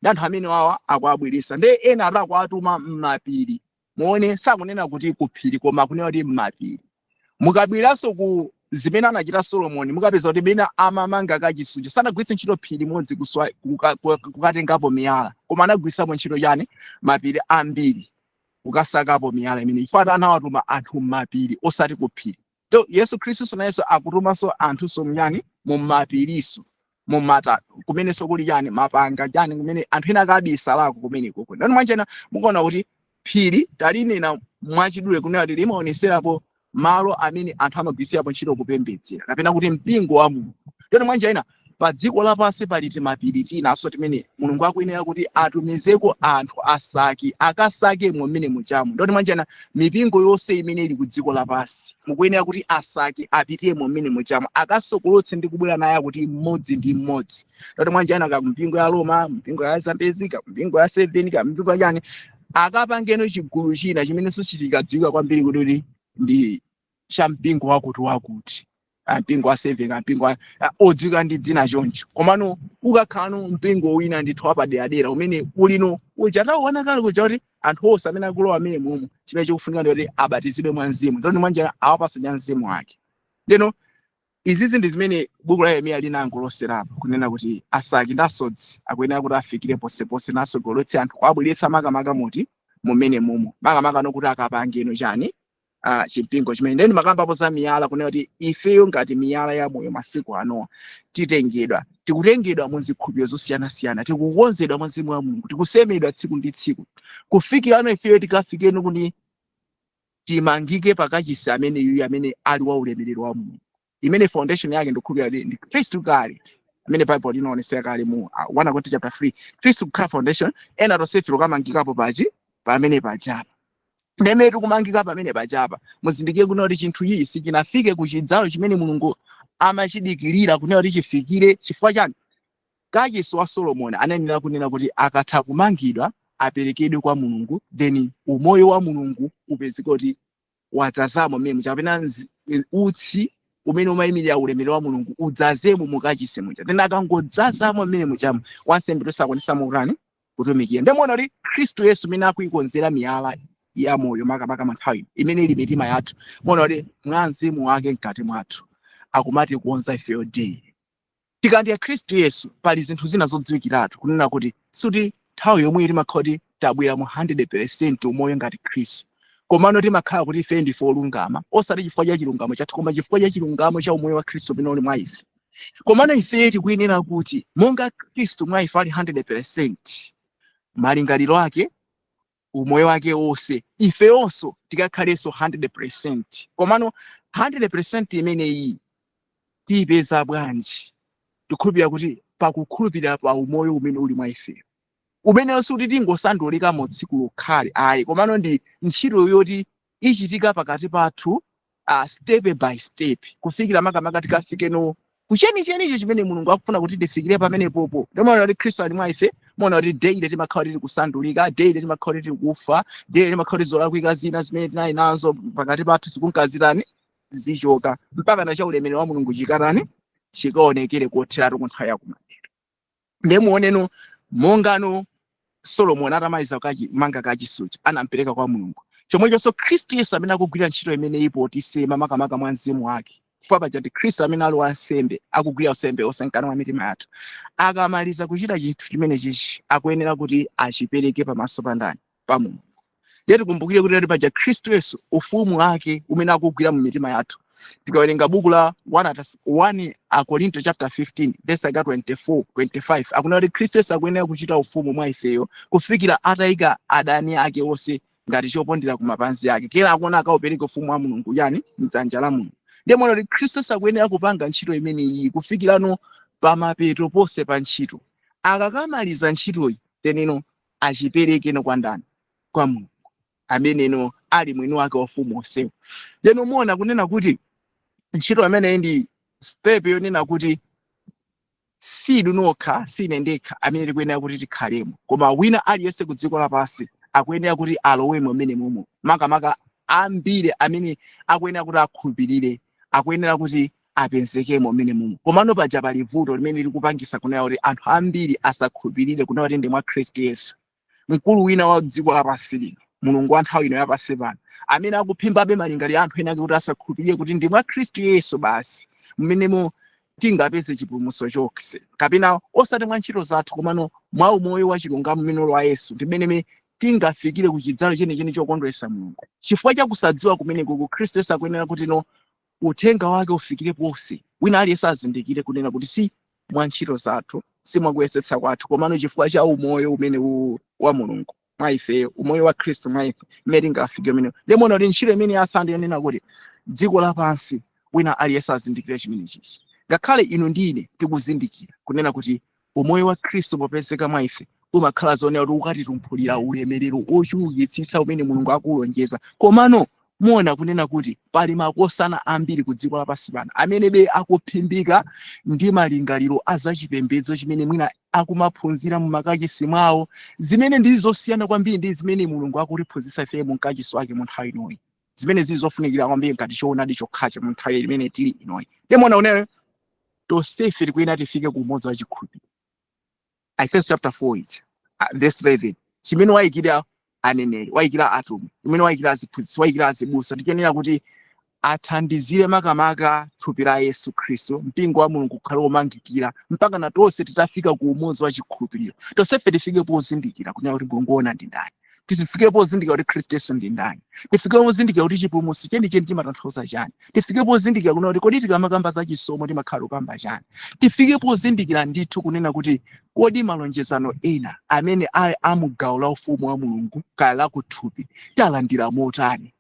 Ndi anthu amene wawa akuabweresa. Ndi ena atakuatuma m'mapiri. Muone, sakunena kuti kuphiri, koma akunena kuti m'mapiri. Mukabweranso ku zimene anachita Solomoni, mukapeza kuti mene amamanga kachisucho sanagwiritse ntchito phiri limodzi kukatengapo miyala, koma anagwiritsapo ntchito chani? Mapiri ambiri kukasakapo miyala imene, chifukwa anawatuma anthu m'mapiri osati kuphiri. To Yesu Khristu nayenso akutumanso anthuso mnyani? Mumapiriso, mumata kumenenso kuli chani? Mapanga chani, kumene anthu ena akabisalako kumeneko. Ndani mwanjena mukuona kuti phiri talinena mwachidule kunena kuti limaoneserapo malo amene anthu amagwirisirapo ntchito kupembedzera kapena kuti mpingo wa Mulungu. Ndani mwanjena pa dziko lapansi pali timapiri tinanso timene Mulungu akuyenera kuti atumizeko anthu asaki, akasake mmene muchamo. Ndoti mwanjena mipingo yonse imene ili ku dziko lapansi mukuyenera kuti asaki apitemo mmene muchamo, akasokolotse ndi kubwera naye kuti mmodzi ndi mmodzi. Ndoti mwanjena ka mpingo ya Roma, mpingo ya Zambezi, ka mpingo ya Seven, ka mpingo ya chani, akapangeno chigulu china chimene sichikadziwika kwambiri kuti ndi cha mpingo wakuti wakuti, mpingo wa Seven, mpingo wa odziwika ndi dzina choncho. Komano ukakhalano mpingo wina ndithu wapaderadera umene ulino uja tauona kale kuja, kuti anthu onse amene akulowa amene mumu, chimene chikufunika ndi kuti abatizidwe mwa Mzimu. Ndoti mwanjira awapasa cha Mzimu wake. Ndeno izizi ndi zimene buku la Yeremiya linangoloserapo kunena kuti asaki ndi asodzi akuyenera kuti afikire ponseponse nasogoletse anthu, kuabweretsa makamaka muti? Mumene mumo, makamaka nokuti akapangeno chani? Chimpingo chimene. Ndeni makambapo za miyala, kunena kuti ifeyo ngati miyala ya moyo masiku anowa titengedwa, tikutengedwa mu zikhulupiriro zosiyanasiyana, tikukonzedwa mwa Mzimu wa Mulungu, tikusemedwa tsiku ndi tsiku kufikirano ifeyo tikafikeno kuti timangike pakachisi amene yuyu amene ali wa ulemerero wa Mulungu, imene foundation yake ndikukhulupirira kuti ndi Khristu kale, amene Bible linaonesera kale mu 1 Korinto chapter 3, Khristu kukhala foundation, ena tonsefe tikamangikapo pachi pamene pachapa. Ndemene tikumangika pamene pachapa, muzindikire kunena kuti chinthu ichi sichinafike ku chidzalo chimene Mulungu amachidikirira kunena kuti chifikire. Chifukwa chani? Kachisi wa Solomoni ananena kunena kuti akatha kumangidwa aperekedwe kwa Mulungu, then umoyo wa Mulungu upezeke kuti wadzazamo mmene muja, kapena utsi umene umayimirira ulemerero wa Mulungu udzazemo mukachisi muja. Then akangodzazamo mmene mujamo, wansembe tosakwanisa kutani? Kutumikira. Ndimuona kuti Khristu Yesu imene akuikonzera miyala ya moyo makamaka nthawi imene ili mitima yathu, muona kuti mwa Mzimu wake mkati mwathu akumati kuonza ifeyo daily. Tikandiya Khristu Yesu, pali zinthu zina zodziwikiratu kunena kuti suti nthawi yomwe timakhala kuti tabwera mu 100% umoyo ngati Khristu, komano timakhala kuti ife ndife olungama, osati chifukwa cha chilungamo chathu, koma chifukwa cha chilungamo cha umoyo wa Khristu umene uli mwa ife. Komano ife tikuyenera kuti monga Khristu mwa ife ali 100% malingaliro ake, umoyo wake wonse, ifeyonso tikakhalenso 100%. Komano 100% imeneyi tiyipeza bwanji? Tikhulupirira kuti pakukhulupirira pa umoyo umene uli mwa ifeyo, umenenso kuti tingosandulika tsiku lokhale ayi, komano ndi ntchito yoti ichitika pakati pathu step by step, kufikira makamaka tikafikeno kuchenichenicho chimene Mulungu akufuna kuti tifikire pamenepopo. Ndimaona kuti Khristu ali mwa ife, muona kuti daily timakhala tili kusandulika, daily timakhala tili kufa, daily timakhala tili zolakwika zina zimene tinali nazo pakati pathu zikunkazirani zichoka, mpaka na cha ulemerero wa Mulungu chikatani? Chikaonekere kotheratu ku nthawi yakumapeto. Ndiye muoneno, mongano Solomoni atamaliza manga kachisuchi anampereka kwa Mulungu, chomwechonso Khristu Yesu amene akugwira ntchito imene ipo tisema makamaka mwa mzimu wake, chifukwa paja ndi Khristu amene ali wansembe akugwira unsembe onse mkati mwa mitima yathu, akamaliza kuchita chinthu chimene chichi akuyenera kuti achipereke pamaso pa ndani? Pa Mulungu. Ndiye tikumbukire kuti paja Khristu Yesu ufumu wake umene akugwira mu mitima yathu, tikawerenga buku la 1 Akorinto chapter 15 verse 24 25, akunena kuti Khristu Yesu akuyenera kuchita ufumu mwa ifeyo kufikira atayika adani ake onse ngati chopondera ku mapazi ake, kera akuona akaupereka ufumu wa Mulungu yani mdzanja la Mulungu. Ndiye muona kuti Khristu Yesu akuyenera kupanga ntchito imeneyi kufikirano pamapeto ponse pa ntchito. Akakamaliza ntchitoyi, teneno achiperekeno kwa ndani? Kwa Mulungu ameneno ali mwini wake wa ufumu onsewo. Lero muona kunena kuti ntchito imeneyi ndi step yonena kuti si inu nokha, si ine ndekha amene tikuyenera kuti tikhalemo, koma wina aliyense ku dziko lapansi akuyenera kuti alowemo mmene momo. Makamaka ambiri amene akuyenera kuti akhulupirire akuyenera kuti apezekemo mmene momo. Komano paja pali vuto limene likupangisa kunena kuti anthu ambiri asakhulupirire kunena kuti ndi mwa Khristu Yesu. Mkulu wina wa dziko lapansi lino, mulungu wa nthawi ino yapansi pano, amene akuphimbabe malingaliro anthu ena ake kuti asakhulupirire kuti ndi mwa Khristu Yesu basi mmenemo tingapeze chipulumutso chonse, kapena osati mwa ntchito zathu, komano mwa umoyo wa chilungamo mmene wa Yesu ndi mmene tingafikire ku chidzalo chenicheni chokondweretsa Mulungu. Chifukwa cha kusadziwa kumeneko, ku Khristu Yesu akuyenera kuti no uthenga wake ufikire ponse, wina aliyense azindikire kunena kuti si mwa ntchito zathu, si mwa kuyesetsa kwathu, komano chifukwa cha umoyo umene wa Mulungu mwa ifeyo, umoyo wa Khristu mwa ife, mmene tingafike umenewo. Ndiye kuti ntchito imene yasandi yonena kuti dziko lapansi wina aliyense azindikire chimene chichi, ngakhale inu ndi ine tikuzindikira kunena kuti umoyo wa Khristu popezeka mwa ife umakhala zonena kuti ukatitumphulira ulemerero ochulukitsitsa umene Mulungu akulonjeza. Komano muona kunena kuti pali makosana ambiri ku dziko lapansi pano amene be akuphimbika ndi malingaliro a zachipembedzo chimene mwina akumaphunzira mu makachisi mwawo, zimene ndi zosiyana kwambiri ndi zimene Mulungu akutiphunzitsa ife mu mkachisi wake mu nthawi inoyi, zimene zili zofunikira kwambiri ngati choonadi chokhacho mu nthawi imene tili inoyi. Ndiye muona tonsefe tikuyenera tifike ku umodzi wa chikhulupiriro. Efeso chapter 4 ichi, verse 11, chimene wayikira aneneri, wayikira atumwi, chimene wayikira aziphunzitsi, wayikira azibusa, tiyenera kuti athandizire makamaka thupi la Yesu Khristu, mpingo wa Mulungu, kukhale womangikira mpaka na tonse titafika ku umodzi wa chikhulupiriro. Tonsefe tifike pozindikira kunena kuti Mulungu wona ndi ndani, tifike pozindikira kuti Khristu Yesu ndi ndani, tifike pozindikira kuti chipulumutso chenicheni chimatanthauza chani, tifike pozindikira kunena kuti kodi tikamakamba za chisomo timakhala kukamba chani, tifike pozindikira ndithu kunena kuti kodi malonjezano ena amene ali amugawo la ufumu wa Mulungu kaya la kuthupi talandira motani,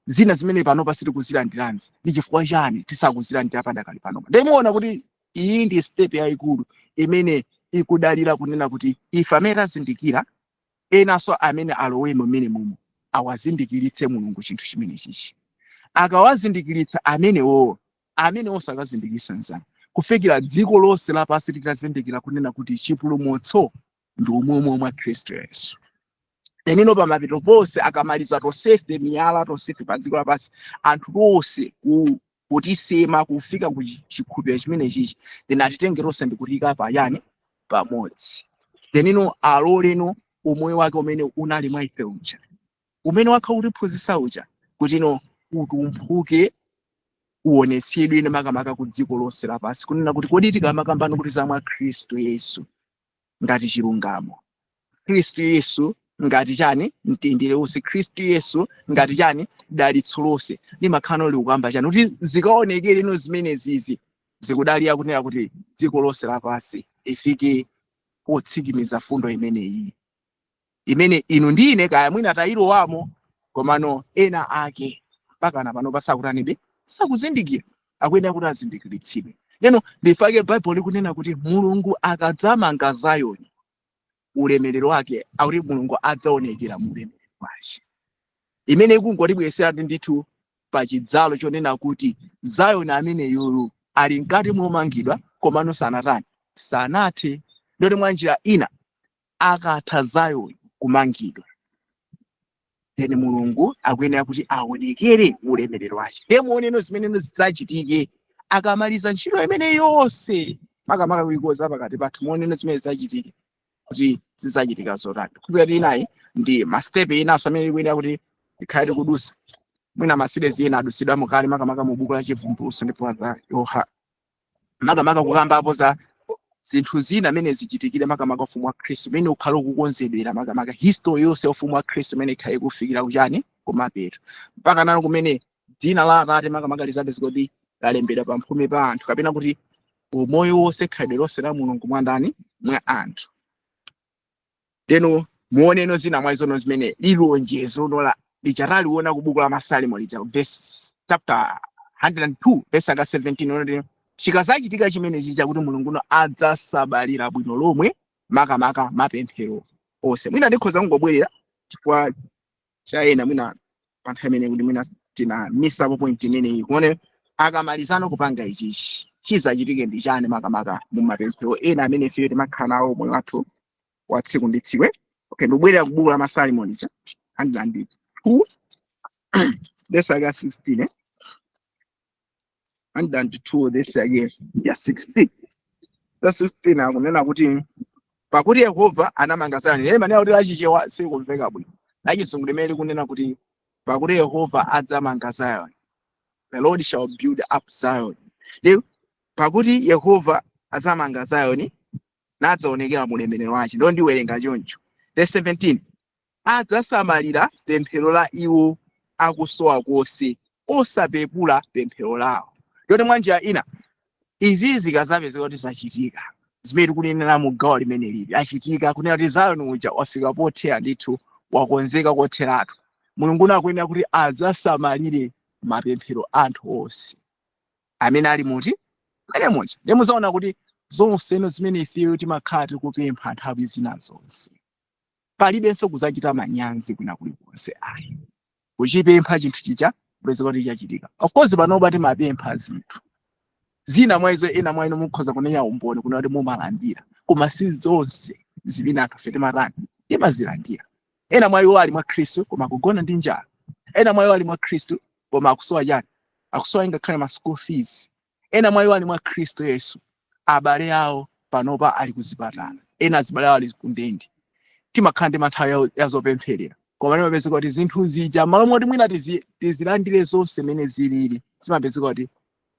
zina zimene panopa sitikuzilandiranzi ndi chifukwa chani tisakuzilandira padakali panopa. Ndimuona kuti iyi ndi step yayikulu imene ikudalira kunena kuti ife amene tazindikira, enanso amene alowemo mmene mumo awazindikiritse Mulungu chinthu chimene chichi. Akawazindikiritsa amenewo, amenewonso akazindikiritsa nzanu, kufikira dziko lonse lapansi litazindikira kunena kuti chipulumutso ndi umwomwe mwa Khristu Yesu. Tenino pamapeto ponse akamaliza tonsefe miyala tonsefe pa dziko lapansi, anthu tonse kutisema kufika ku chikhulupiriro chimene chichi, then atitenge tonse ndikutiyika payani? Pamodzi. Tenino aloleno umoyo wake umene unali mwa ife uja, umene wakha kutiphunzitsa uja, kuti no utumphuke, uonetsedwe makamaka ku dziko lonse lapansi, kunena kuti kodi tikamakambano kuti za mwa Khristu Yesu ngati chilungamo, Khristu Yesu ngati chani? Mtendere wonse, Khristu Yesu ngati chani? Dalitso lonse, limakhala likukamba chani, kuti zikaonekere ino zimene zizi. Zikudalira kunena kuti dziko lonse lapansi ifike potsikimiza fundo imeneyi, imene inu ndi ine kaya mwina tayilowamo, komano ena ake mpaka na pano pasakutanibe, sakuzindikira, akuyenera kuti azindikiritsidwe. Leno ndifake Baibulo likunena kuti Mulungu akadzamanga Zayoni, ulemerero wake, akuti Mulungu adzaonekera mu ulemerero wake, imene ikungotibwesera ndithu pa chidzalo chonena kuti Zayoni amene yulu ali mkati momangidwa, komano sanatani, sanathe. Ndoti mwa njira ina, akatha Zayoni kumangidwa, then Mulungu akuyenera kuti aonekere ulemerero wake. Ndiye muoneno zimene zidzachitike akamaliza ntchito imene yonse, makamaka kuikoza pakati pathu. Muoneno zimene zidzachitike kuti zidzachitika zotani. Kupita tinayi ndi ma step inanso amene ikuyenera kuti tikhale tikudusa. Mwina ma series ena adusidwamo kale, makamaka mu buku la Chivumbulutso ndipo la Yoha, makamaka kukambapo za zinthu zina amene zichitikire, makamaka ufumu wa Khristu umene ukhale ukukonzedwera, makamaka history yonse ya ufumu wa Khristu imene ikhale ikufikira kuchani, kumapeto, mpaka nalo kumene dzina la Atate makamaka lizapezeka kuti lalembedwa pamphumi pa anthu, kapena kuti umoyo wonse, khalidwe lonse la Mulungu mwa ndani? Mwa anthu. Leno muoneno zina mwa izono zimene lilonjezo nola lichataliona ku buku la Masalimo lija, verse, chapter 102 verse aka 17, onoti chikazachitika chimenechi chakuti Mulunguno adzasamalira bwino lomwe makamaka mapemphero onse. Mwina ndikhoza kungobwerera chifukwa cha ena mwina pa nthawi imene kuti mwina tina misapo point imeneyi. Kuone akamalizano kupanga ichichi, chizachitike ndi chani, makamaka mu mapemphero ena amene ifeyo timakhala nawo moyo wathu wa tsiku ndi tsiku? Okay, ndikubwerera ku buku la Masalimo lija, 102 verse aka 16, eh? 102 verse yake ya 16. Verse 16 akunena kuti, "Pakuti Yehova anamanga Zayoni." Lero manena kuti lachichewa silikumveka bwino, lachizungu limene likunena kuti, "Pakuti Yehova adzamanga Zayoni," "The Lord shall build up Zion." Ndi "Pakuti Yehova adzamanga Zayoni, nadzaonekera mu ulemerero wake." Ndo ndiwerenga choncho. Verse 17, "Adzasamalira pemphero la iwo akusowa konse, osapepula pemphero lawo." Ndoti mwa njira ina, izi zikazapezeka kuti zachitika, zimene tikunenera mu gawo limene lili achitika, kunena kuti Zayoni uja wafika pothera ndithu, wakonzeka kotheratu, Mulungu akuyenera kuti adzasamalire mapemphero anthu onse amene ali muti amene muja. Ndiye muzaona kuti zonseno zimene ifeyo timakhala tikupempha nthawi zina zonse, palibenso kuzachita manyazi kwina kulikonse ayi. Kuchipempha chinthu chija, kupezeka kuti chachitika. Of course, panopa timapempha zinthu zina mwa izo, ena mwa inu mukhoza kunena umboni kuna kuti mumalandira, koma si zonse zimene anthu ife timatani, timazilandira. Ena mwa iwo ali mwa Khristu koma akugona ndi njala. Ena mwa iwo ali mwa Khristu koma akusowa chani? Akusowa ingakhale ma school fees. Ena mwa iwo ali mwa Khristu Yesu, abale awo panopa ali kuzipatala, ena azibale awo ali kundende. Timakhala ndi manthawi ya zopempherera, koma timapezeka kuti zinthu zija, malo moti mwina tizilandire zonse mene zilili, zimapezeka kuti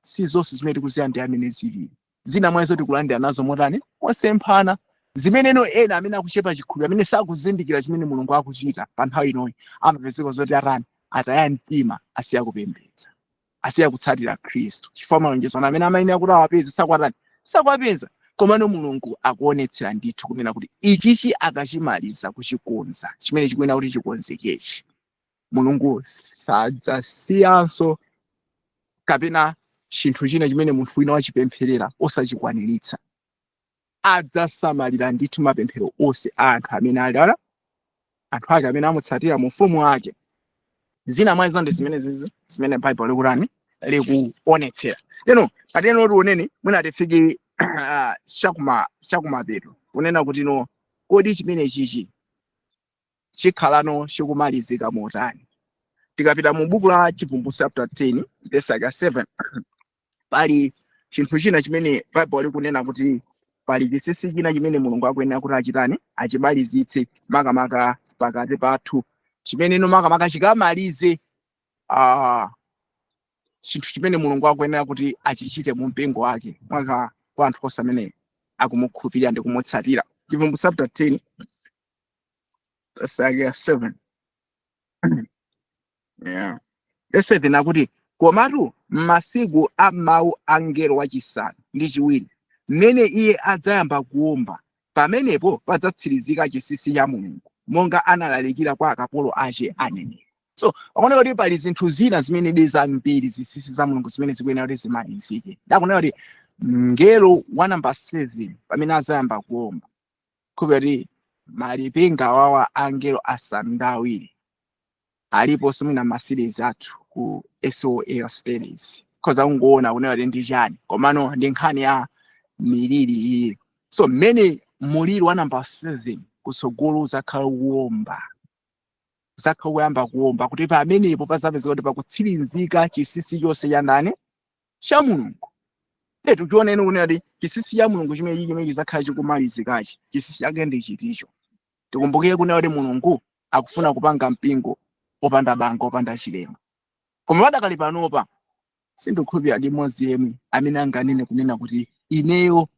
si zonse zimene tikuzilandira amene zilili. Zina mwa izo tikulandira nazo motani? Mosemphana. Zimeneno ena amene akuchepa chikhulupiriro, amene sakuzindikira chimene Mulungu akuchita pa nthawi inoyi, amapezeka zoti atani? Ataya mtima, asiya kupembedza, asiya kutsatira Khristu, chifukwa malonjezano amene amayenera kuti awapeze sakuatani, sakuapeza. Komano Mulungu akuonetsera ndithu kunena kuti ichichi akachimaliza kuchikonza, chimene chikuyenera kuti chikonzekechi, Mulungu sadzasiyanso kapena chinthu china chimene munthu wina wachipempherera osachikwaniritsa. Adzasamalira ndithu mapemphero onse a anthu amene ali ala anthu ake amene amutsatira mu ufumu wake. Zina mwa izo ndi zimene zizi zimene Bible likutani, likuonetsera. Lero pateno tioneni, mwina tifike chakumapeto, kunena kuti no, kodi chimene chichi chikhalano chikumalizika motani? Tikapita mu buku la Chivumbulutso chapter 10 verse yake 7, pali chinthu china chimene Bible likunena kuti pali chinsinsi china chimene Mulungu akuyenera kuti achitani, achimalizitse, makamaka pakati pathu, chimene ino makamaka chikamalize chinthu chimene Mulungu akuyenera kuti achichite mu mpingo wake, mwaka kwa anthu onse amene akumukhulupirira ndi kumutsatira. Chivumbulutso chapter 10 verse yake ya 7, yeah. Verse 7 akuti, "Komatu M'masiku a mawu a mngelo wachisanu ndi chiwiri, mmene iye adzayamba kuwomba, pamenepo padzatsirizika chinsinsi cha Mulungu, monga analalikira kwa akapolo ache aneneri. So pakuoneka kuti pali zinthu zina zimene zambiri, zinsinsi za Mulungu zimene zikuyenera kuti zimalizike. Ndakunena kuti mngelo wa namba 7 pamene azayamba kuwomba, kuti malipenga awawa angelo asanu ndi awiri aliponso mwina ma series athu ku SOL studies, khoza kungoona kunena kuti ndi chani, komano ndi nkhani ya miliri iyi. So mmene muliri wa namba 7 kutsogolo uzakhala ukuwomba, uzakhala kuyamba kuwomba, kuti pamenepo pazapezeka kuti pakutsirizika chinsinsi chonse cha ndani? Cha Mulungu. Ndiye tioneni kunena kuti chinsinsi cha Mulungu chimene chizakhala chikumalizikachi, chinsinsi chake ndi chiticho? Tikumbukire kunena kuti Mulungu akufuna kupanga mpingo opanda banga, opanda chilema. Koma padakali panopa sindikukhulupirira ndi mmodzi yemwe amene anganene kunena kuti ineyo,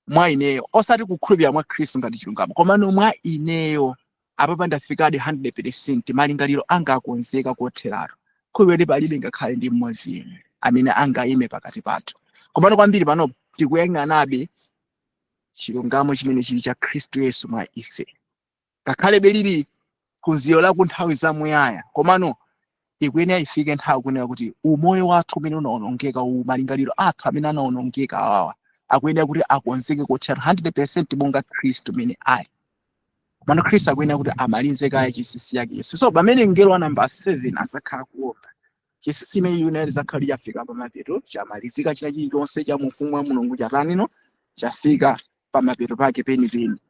mwa ineyo, osati kukhulupirira mwa Khristu ngati chilungamo, komano mwa ineyo apapa ndafikadi 100%, malingaliro anga akonzeka kotheratu. Khulupirira kuti palibe ngakhale ndi mmodzi yemwe amene angayime pakati pathu. Komano kwambiri panopo tikuyang'anabe chilungamo chimene chili cha Khristu Yesu mwa ife, ngakhalebe lili phunziro la ku nthawi zamuyaya. Komano ikuyenera ifike nthawi kunena kuti umoyo wathu umene unawonongeka uwu, malingaliro athu amene anawonongeka awawa, akuyenera kuti akonzeke kothera 100% monga Khristu mene ali. Komano Khristu akuyenera kuti amalize kaya chinsinsi yake Yesu. So pamene mngelo wa namba 7 azakhala kuwomba, chinsinsi imene yunali zakhala chafika pamapeto, chamalizika. China chilichonse cha mufumu wa Mulungu chatanino? Chafika pamapeto pake penipeni.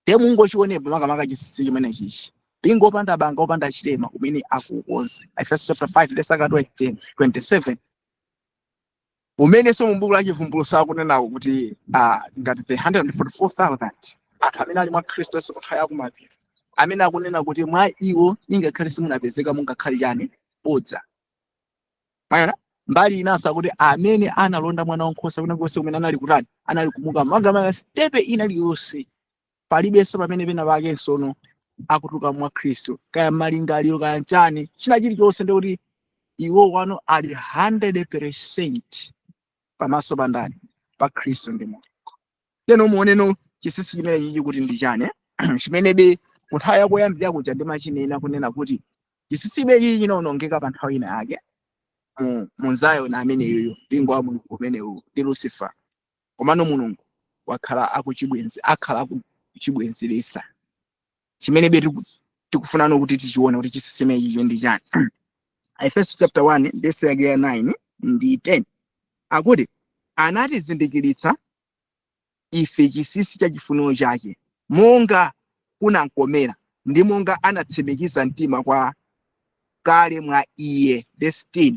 Ndiye mungochionepo makamaka chinsinsi chimene chichi, mpingo opanda banga, opanda chilema umene akuukonza, Efeso chapter 5 verse 20, 27, umenenso mu buku la Chivumbulutso akunenako kuti ngati the 144,000 anthu amene ali mwa Khristu Yesu kunthawi yakumapeto, amene akunena kuti mwa iwo ingakhale simunapezeka mungakhale chani? Bodza. Mayona mbali inanso akuti amene analonda Mwana wankhosa kuna konse kumene anali kutani, anali kumuka, magamaka step ina iliyonse, palibenso pamene pena pake nsono akutuluka mwa Khristu, kaya malingaliro, kaya nchani, china chilichonse, ndikuti iwo wano ali 100% pamaso pa ndani? Pa Khristu ndi Mulungu. Teno muoneno chinsinsi chimene chichi kuti ndi chani, chimenebe kunthawi yakoyambirira kuja ndimachinena kunena kuti chinsinsi imenechi chinawonongeka pa nthawi ina yake mu Zayoni ameneyoyo, mpingo wa Mulungu umenewu ndi Lucifer. Komano Mulungu wakhala akuchibwenzi, akhala akuchibwenzeresa, chimenebe tikufunano kuti tichione kuti chinsinsi chimenechi ndi chani. Efeso chapter 1 verse yake ya 9 ndi 10 akuti anatizindikiritsa ife chinsinsi cha chifuniro chake, monga kunamkomera, ndi monga anatsimikiza mtima kwa kale mwa iye. Verse 10,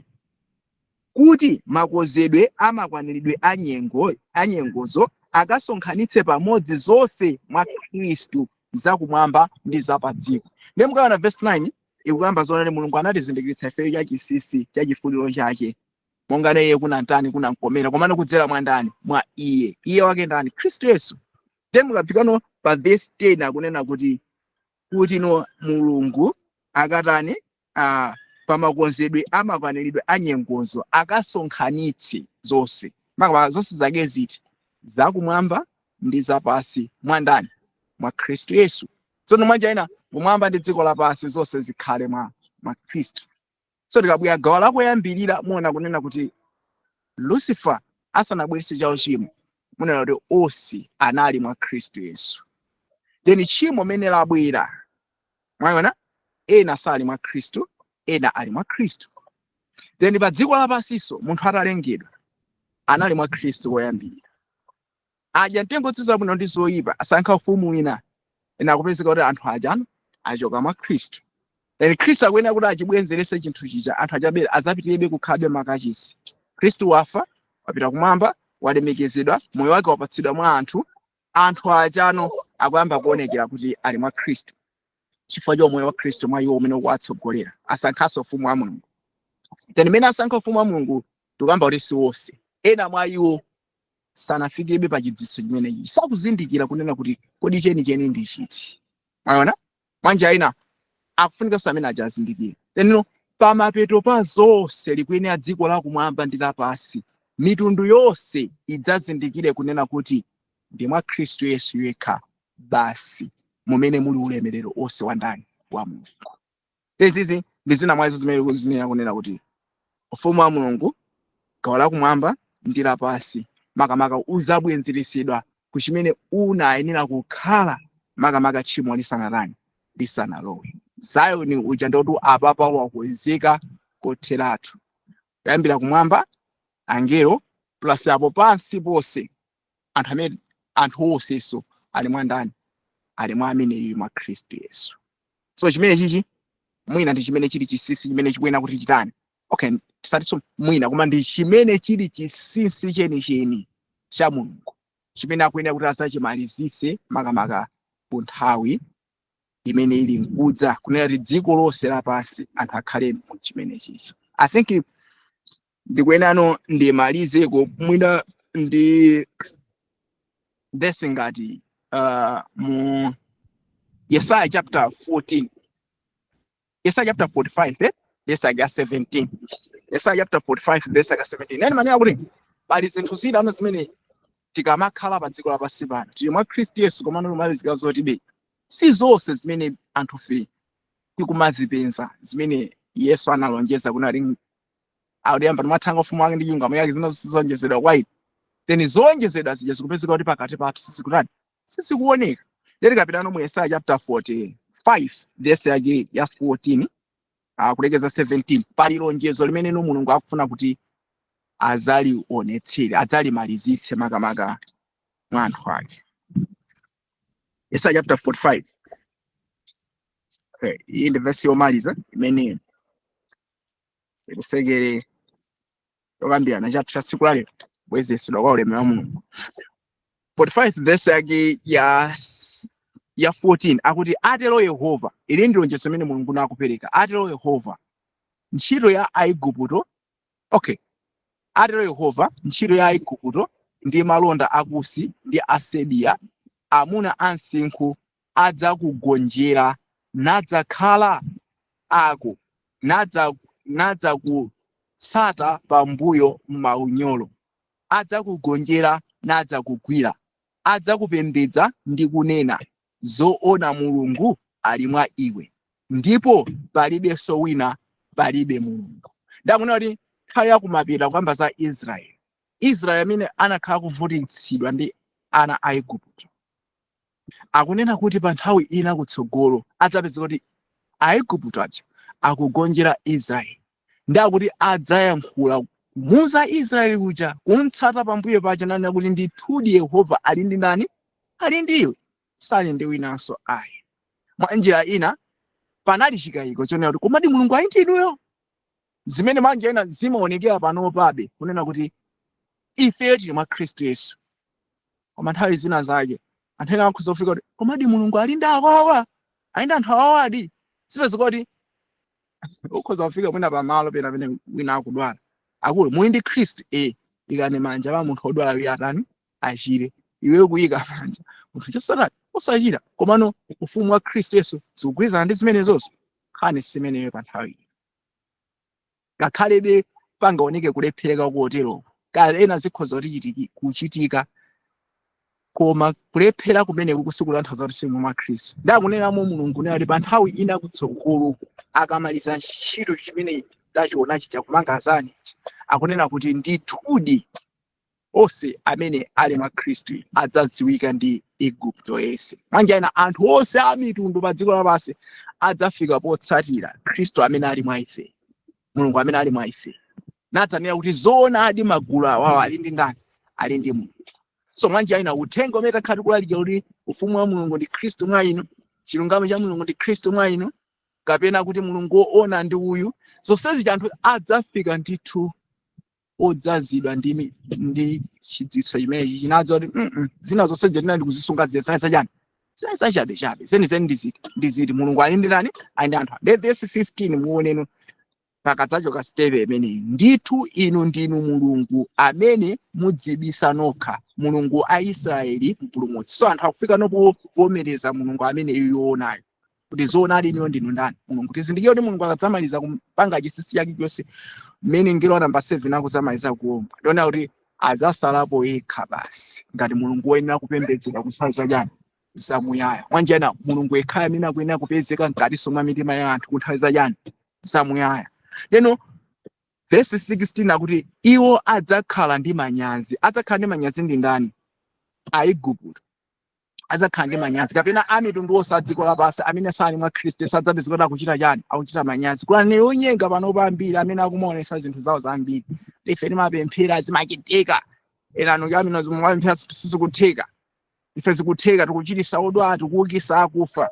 kuti makonzedwe amakwaniridwe a nyengo a nyengozo akasonkhanitse pamodzi zonse mwa Khristu, zakumwamba ndi zapadziko. Ndiye mukaona verse 9 ikukamba zoonadi, Mulungu anatizindikiritsa ifeyo cha chinsinsi cha chifuniro chake, monga iye kunantani? Kunamkomera. Komano kudzera mwa ndani? Mwa iye. Iye wake ndani? Khristu Yesu. Ndiye mukafikano pa verse 10 akunena kuti no, Mulungu akatani? Pamakonzedwe amakwaniridwe a nyengozo akasonkhanitse zonse. Makamaka zonse zake ziti? Zakumwamba ndi zapasi. Mwa ndani? Mwa Khristu Yesu. Tsono mwanjira ina kumwamba ndi dziko lapansi zonse zikhale mwa Khristu. So tikabwera gawo lakoyambirira, muona kunena kuti Lucifer asanabweretse chawo chimo, munena kuti onse anali mwa Khristu Yesu. Then tchimo mene labwera, mwaona ena sali mwa Khristu, ena ali mwa Khristu. Then pa dziko lapansinso munthu atalengedwa anali mwa Khristu koyambirira. Adya mtengo zabwino ndi zoyipa, asankha ufumu wina, ena akupezeka kuti anthu aja achoka mwa Khristu. Then Khristu akuyenera kuti achibwenzerese chinthu chija, anthu achabere azapitirebe kukhalabe makachisi. Khristu wafa, wapita kumwamba, walemekezedwa, moyo wake wapatsidwa mwa anthu. Anthu achano akuyamba kuonekera kuti ali mwa Khristu chifukwa cha umoyo wa Khristu mwa iwo umene ukuwatsogolera. Asankhanso ufumu wa Mulungu. Then imene asankha ufumu wa Mulungu, tikuyamba kuti si wonse, ena mwa iwo sanafikebe pa chidziwitso chimenechi, sakuzindikira kunena kuti kodi chenicheni ndi chiti. Mwaona, mwanjira ina akufunikanso amene aja azindikire. Then no, Pamapeto pa zonse likuyenera dziko lakumwamba ndi lapansi, mitundu yonse idzazindikire kunena kuti ndi mwa Khristu Yesu yekha basi mumene muli ulemerero onse wa ndani? Wa Mulungu. Izizi ndi zina mwa izo zimene zinena kunena kuti ufumu wa Mulungu, gawo lakumwamba ndi lapansi, makamaka uzabwenzeresedwa ku chimene unayenera kukhala, makamaka tchimo lisanatani, lisanalowe. Zayoni uja ndoti apapa wakonzeka kotheratu, kuyambira kumwamba angelo plus apo pansi ponse anthu amene, anthu onsenso ali mwa ndani? Ali mwa ameneyu, mwa Khristu Yesu. So chimene chichi mwina ndi chimene chili chinsinsi chimene chikuyenera kuti chitani. Okay, tisatinso mwina, koma ndi chimene chili chinsinsi chenicheni cha Mulungu chimene akuyenera kuti azachimalizitse, makamaka ku nthawi imene ili nkudza, kunena kuti dziko lonse lapansi anthu akhale mu chimene chichi. I think ndikuyenano ndimalizeko mwina ndi verse ngati mu Yesaya chapter 14, Yesaya chapter 45, verse ya 17. Yesaya chapter 45 verse ya 17 nani manena kuti pali zinthu zina ano zimene tikamakhala pa dziko lapansi pano tili mwa Khristu Yesu, komano lumalizika zoti be si zonse zimene anthufe tikumazipeza zimene Yesu analonjeza kunati akuyamba timathanga ufumu wake ndi chilungamo chake, zina zonjezedwa kwa inu. Then zowonjezedwa zija zikupezeka kuti pakati pathu sizikutani, sizikuoneka. Lero tikapitano mu Yesaya chapter 45 verse yake ya 14 kulekeza 17, pali lonjezo limene no Mulungu akufuna kuti azalionetsere, adzalimalizitse makamaka mwa anthu ake. Yesaya chapter 45. Okay, iyi ndi verse yomaliza imene ikusekere yokambirana chathu cha tsiku lalero, kubwezeredwa kwa ulemu wa Mulungu. 45 verse yake ya 14 akuti, "Atero Yehova." Ili ndi lonjezo limene Mulungu nakupereka. Atero Yehova, ntchito ya Aigupto. Okay, "Atero Yehova, ntchito ya Aigupto ndi malonda Akusi ndi Asebiya, amuna amsinkhu, adzakugonjera nadzakhala ako, nadzakutsata pambuyo m'maunyolo. Adzakugonjera nadzakugwira, adzakupembedza ndi kunena, 'Zoona Mulungu ali mwa iwe, ndipo palibenso wina, palibe Mulungu.'" Ndakunena kuti nthawi yakumapita kukamba za Israeli, Israeli amene anakhala kuvutitsidwa ndi ana a Igupto, akunena kuti pa nthawi ina kutsogolo adzapeza kuti Aigupto aja akugonjera Israeli, ndi akuti adzayankhula kumuza Israeli kuja kumtsata pambuyo paja, nanena kuti ndithudi Yehova ali ndi ndani? Ali ndi iwe, sali ndi winanso ayi. Mwa njira ina panali chikayiko chonena kuti komadi Mulungu ali ndi inuyo? Zimene mwa njira ina zimaonekera panopabe kunena kuti ifeyo tili mwa Khristu Yesu, koma nthawi zina zake anthu ena akhoza kufika kuti komadi Mulungu ali ndi awawa, ali ndi anthu awawadi? Sipezeka kuti ukhoza kufika mwina pamalo pena pene wina akudwala, akulu muli ndi Khristu, ikani manja pa munthu odwala uyo atani? Achire. Iwe kuyika manja, munthu chosatani? Osachira. Komano ufumu wa Khristu Yesu zikugwirizana ndi zimenezozo? Nkhani simeneyo pa nthawi iyi. Ngakhalebe pangaoneke kulephereka koteroko, kale ena zikhoza kuti kuchitika, koma kulephera kumeneku kusikutanthauza kuti simu mwa Khristu. Ndakunenamo Mulungu naye kuti pa nthawi ina kutsogolo akamaliza ntchito chimene tachiona chija kumanga zani ichi, akunena kuti ndithudi onse amene ali mwa Khristu adzadziwika ndi Igupto yense. Mwanjira ina anthu onse a mitundu pa dziko lapansi adzafika potsatira Khristu amene ali mwa ife, Mulungu amene ali mwa ife, nadzanena kuti zoonadi magulu awawa ali ndi ndani? Ali ndi Mulungu. So mwanjira ina uthenga umene takhala tikulalikira kuti ufumu wa Mulungu ndi Khristu mwa inu, chilungamo cha Mulungu ndi Khristu mwa inu, kapena kuti Mulungu woona ndi uyu, zonsezi anthu adzafika ndithu odzazidwa ndi chidziwitso chimenechi chinadza kuti zina zonse zija tinali kuzisunga zija zinali zachani? Zinali zachabechabe. Zenizeni ndiziti? Ndiziti Mulungu ali ndi ndani? Ali ndi anthu. Ndi verse 15 muoneno pakadzachoka step imeneyi: "Ndithu inu ndinu Mulungu amene mudzibisa nokha, Mulungu a Israeli mpulumutsi." So anthu akufika nopovomereza Mulungu amene yoonayo. Kuti zoonadi inuyo ndinu ndani? Mulungu. Tizindikire kuti Mulungu akadzamaliza kupanga chinsinsi chake chonse, mmene mngelo wa namba 7 akuzamaliza kuomba, ndiona kuti adzasalapo yekha basi ngati Mulungu woyenera kupembedzera kunthawi zachani? Zamuyaya. Mwanjena Mulungu yekhayo amene akuyenera kupezeka mkatinso mwa mitima ya anthu kunthawi zachani? Zamuyaya. Leno verse 16 akuti iwo adzakhala ndi manyazi. Adzakhala ndi manyazi ndi ndani? Aigupto adzakhala ndi manyazi, kapena a mitundu onse a dziko lapansi amene sali mwa Khristu sadzapezeka kuti akuchita chani? Akuchita manyazi. Kuli aneneri onyenga panopa ambiri amene akumaonesa zinthu zawo zambiri. Ife timapemphera, zimachitika. Ena anu amene mumapemphera, sizikutheka. Ife zikutheka, tikuchiritsa odwala, tikuukitsa akufa.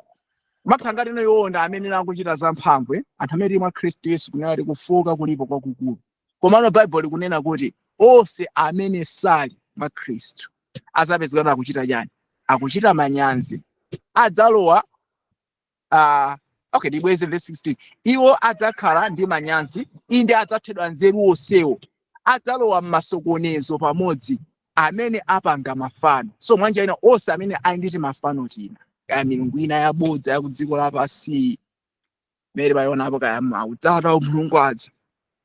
Makhala ngati ino iwonda amene akuchita zamphamvu, eh? Anthu amene tili mwa Khristu Yesu, kunena kuti kufoka kulipo kwakukulu. Komano Baibulo likunena kuti onse amene sali mwa Khristu azapezeka kuti akuchita chani? Akuchita manyazi. Adzalowa okay, ndibweze verse 16. Iwo adzakhala ndi manyazi, inde adzathedwa nzeru onsewo, adzalowa m'masokonezo pamodzi amene apanga mafano. So mwanjira ina, onse amene ali ndi mafano tina, kaya milungu ina yabodza ya ku dziko lapansi mere bayionapo, kaya mautata mulungu adza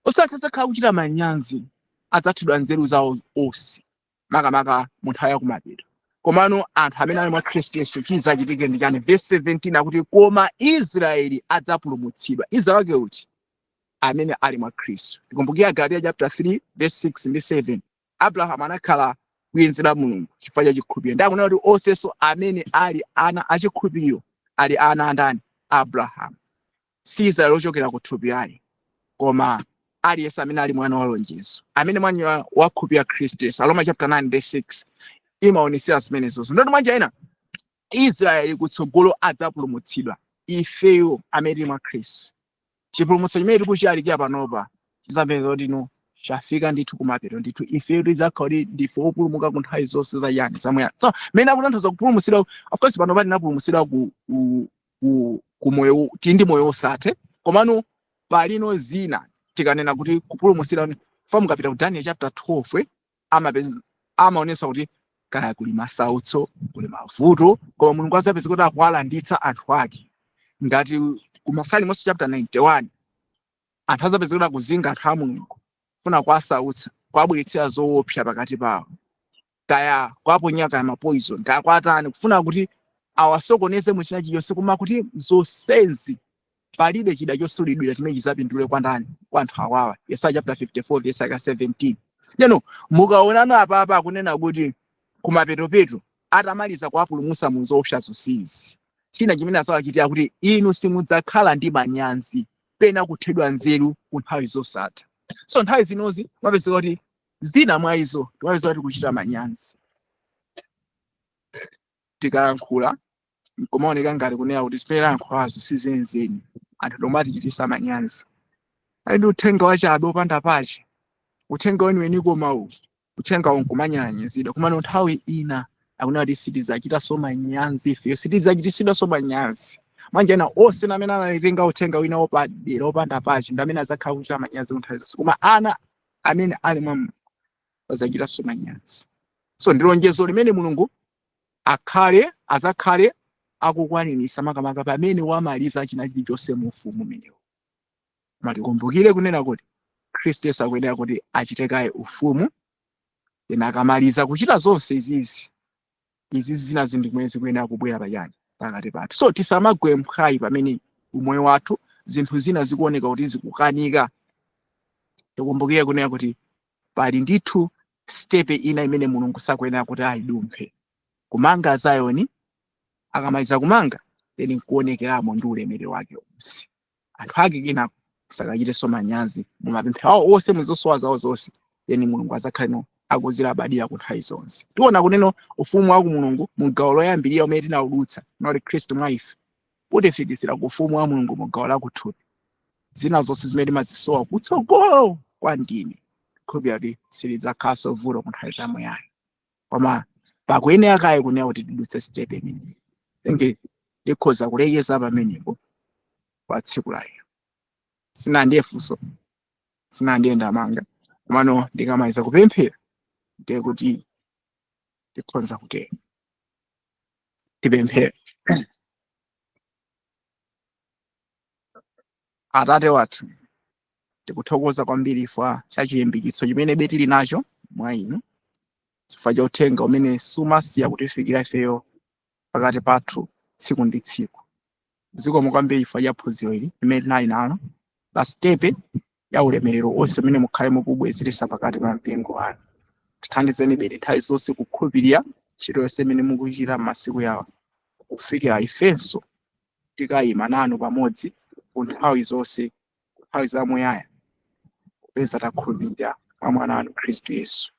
osati adzakhala kuchita manyazi, adzathedwa nzeru zawo onse, makamaka mu nthawi yakumapeto. Komano anthu amene ali mwa Khristu Yesu, chizachitike ndi chani? Verse 17 akuti koma Israeli adzapulumutsidwa. Israeli wake uti? Amene ali mwa Khristu. Tikumbukira Galatiya chapter 3 verse 6 ndi 7, Abrahamu anakhala bwenzi la Mulungu chifukwa cha chikhulupiriro. Ndi akunena kuti onsenso amene ali ana achikhulupiriro ali ana andani? Abrahamu. Si Israeli ochokera ku thupi ayi, koma aliyense amene ali mwana wa lonjezo, amene mwana wakhulupirira Khristu Yesu. Aroma chapter 9 verse 6 imaonesera zimenezozo. Ndoti mwanjira ina Israeli kutsogolo adzapulumutsidwa. Ifeyo amene tili mwa Khristu, chipulumutso chimene tikuchilalikira panopa chizapeza kuti ino chafika ndithu kumapeto ndithu. Ifeyo tidzakhala kuti ndife opulumuka ku nthawi zonse zachani? Zamuyaya. So mene akutanthauza kupulumutsidwa, of course panopa tinapulumutsidwa ku moyo, tili ndi moyo wosathe. Komano palino zina tikanena kuti kupulumutsidwa, fa mukapita ku Daniel chapter 12, amapeza amaonesa kuti kaya kuli masautso, kuli mavuto, koma Mulungu azapeza kuti akuwalanditsa anthu ake. Ngati ku Masalimoso chapter 91, anthu azapeza kuti akuzinga anthu a Mulungu, funa kuwasautsa, kuwabweretsera zoopsa pakati pawo, kaya kuwaponya kaya mapoison, kaya kuwatani, kufuna kuti awasokoneze mu china chilichonse. Koma kuti zonsezi palibe chida chosulidwira chimene chizapindule kwa ndani? Kwa anthu awawa. Yesaya chapter 54 verse 17. Leno mukaonano apapa akunena kuti kumapetopeto atamaliza kuwapulumutsa mu zoopsa zonsezi, china chimene azawachitira kuti inu simudzakhala ndi manyazi pena kuthedwa nzeru ku nthawi zosatha. So nthawi zinozi mapezeka kuti zina mwa izo timapezeka kuti kuchita manyazi tikayankhula, nkumaoneka ngati kunena kuti zimene tayankhulazo sizenzeni, anthu ndomatichitisa manyazi, ali ndi uthenga wachabe wopanda pache, uthenga weniweni. Koma uwu uthenga uwu nkumanyalanyazidwa. Komano nthawi ina akunena kuti sitidzachitanso manyazi, ifeyo sitidzachitisidwanso manyazi. Manja ena onse amene analitenga uthenga wina wopadera wopanda pache ndi amene adzakhala kuchita manyazi ku nthawi zonse, koma ana amene ali mwa Mulungu sadzachitanso manyazi. So ndi lonjezo limene Mulungu akhale azakhale akukwanirisa, makamaka pamene wamaliza china chilichonse mu ufumu umenewo. Matikumbukire kunena kuti Khristu Yesu akuyenera kuti achite kaye ufumu, then akamaliza kuchita zonse izizi, izizi zina zindimwe zikuyenera kubwera pachani? Pakati pathu. So tisamagwe mphwayi pamene umoyo wathu zinthu zina zikuoneka kuti zikukanika. Tikumbukire kunena kuti pali ndithu step ina imene Mulungu sakuyenera kuti ayidumphe, kumanga Zayoni. Akamaliza kumanga, then nkuonekeramo ndi ulemerero wake wonse, anthu ake kenako sakachitenso manyazi mumapemphero awo onse, muzosowa zawo zonse. Then Mulungu azakhale no akuzilabadira ku nthawi zonse. Tiona kuneno ufumu wa Mulungu mu gawo loyambirira umene tinawudutsa, unali Khristu mwa ife, utifikitsira ku ufumu wa Mulungu mu gawo lakuthupi. Zina zonse zimene timazisowa kutsogolo kwa ndine khulupirira kuti silidzakhalanso vuto ku nthawi zamuyaya, koma pakuyenera kaye kunena kuti tidutse step imeneyi. Tenge ndikhoza kulekeza pamenepo kwa tsiku la lero. Sinandiye funso, sinandiye ndamanga, komano ndikamaliza kupemphera ndiye kuti tikhoza kutero. Tipemphere. Atate wathu, tikuthokoza kwambiri chifukwa cha chilimbikitso chimene tili nacho mwa inu, chifukwa cha uthenga umene sumasiya kutifikira ifeyo pakati pathu tsiku ndi tsiku. Zikomo kwambiri chifukwa cha phunziro ili limene tinali nalo la sitepe ya ulemerero onse umene mukhale mukubwezeretsa pakati pa mpingo wanu. Tithandizeni bere nthawi zonse kukhulupirira ntchito yonse imene mukuchita m'masiku yawo, kufikira ifenso tikayima nanu pamodzi ku nthawi zonse, ku nthawi zamuyaya, popeza takhulupirira mwa mwana wanu Khristu Yesu.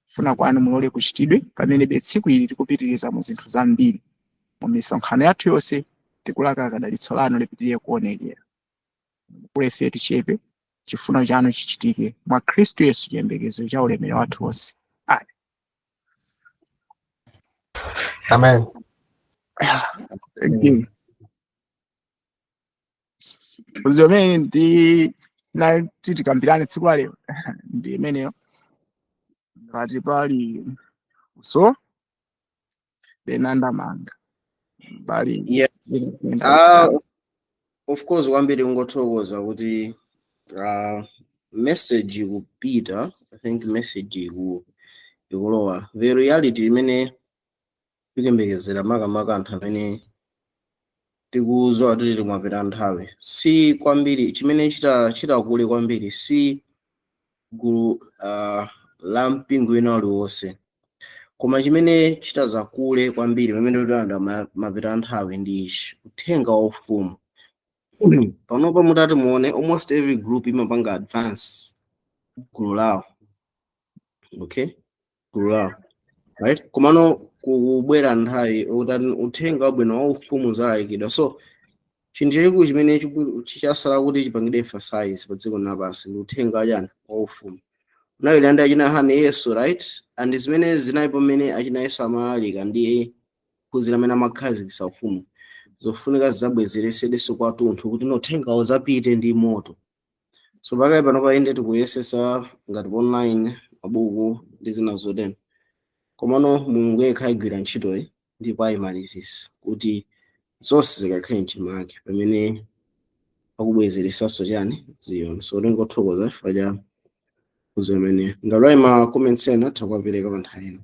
Kufuna kwanu mulole kuchitidwe pamene be tsiku ili tikupitiriza mu zinthu zambiri mu misonkhano yathu yonse. Tikulakaka dalitso lanu lipitirire kuonekera. Mukule, ife tichepe, chifuno chanu chichitike mwa Khristu Yesu, chiyembekezo cha ulemerero wathu wonse. Amen. Amen. Thank you. Phunziro imene ndi nati tikambirane tsiku la lero ndi imeneyo. Ngati pali so benandamanga pali zina zimene. Of course, kwambiri kungothokoza kuti message ikupita. I think message ikulowa. The reality imene tikuyembekezera, makamaka anthu amene tikuzowa kuti timwapita nthawi, si kwambiri chimene chitakule kwambiri, si gulu la mpingo wina uliwonse, koma chimene chitazakule kwambiri pamene tikuyenda mapita nthawi ndi ichi: uthenga wa ufumu. Panopa mutati muone, almost every group imapanga advance gulu lawo, okay, gulu lawo, right? Komano kubwera nthawi utati uthenga wabwino wa ufumu uzalalikidwa. So chinthu chachikulu chimene chichasala kuti chipangidwe emphasize pa dziko lapansi ndi uthenga wachani? Wa ufumu. Unali ndi achina Yohane, Yesu, right? And zimene zinali pamene achina Yesu amalalika ndi phunzira amene amakhazikitsa ufumu, zofunika zizabwezeresedwenso kwathunthu kuti uthenga uzapite ndi moto. So pakali pano painde tikuyesesa ngati online, mabuku ndi zina zotero, komano Mulungu yekha ayigwira ntchitoyi ndipo ayimalizisa kuti zonse zikakhale mchimake pamene akubwezeresanso chani? Ziyoni. So tingothokoza chifukwa cha phunziro imene. Ngati ma comments ena, tikuwapereka pa nthawi ino.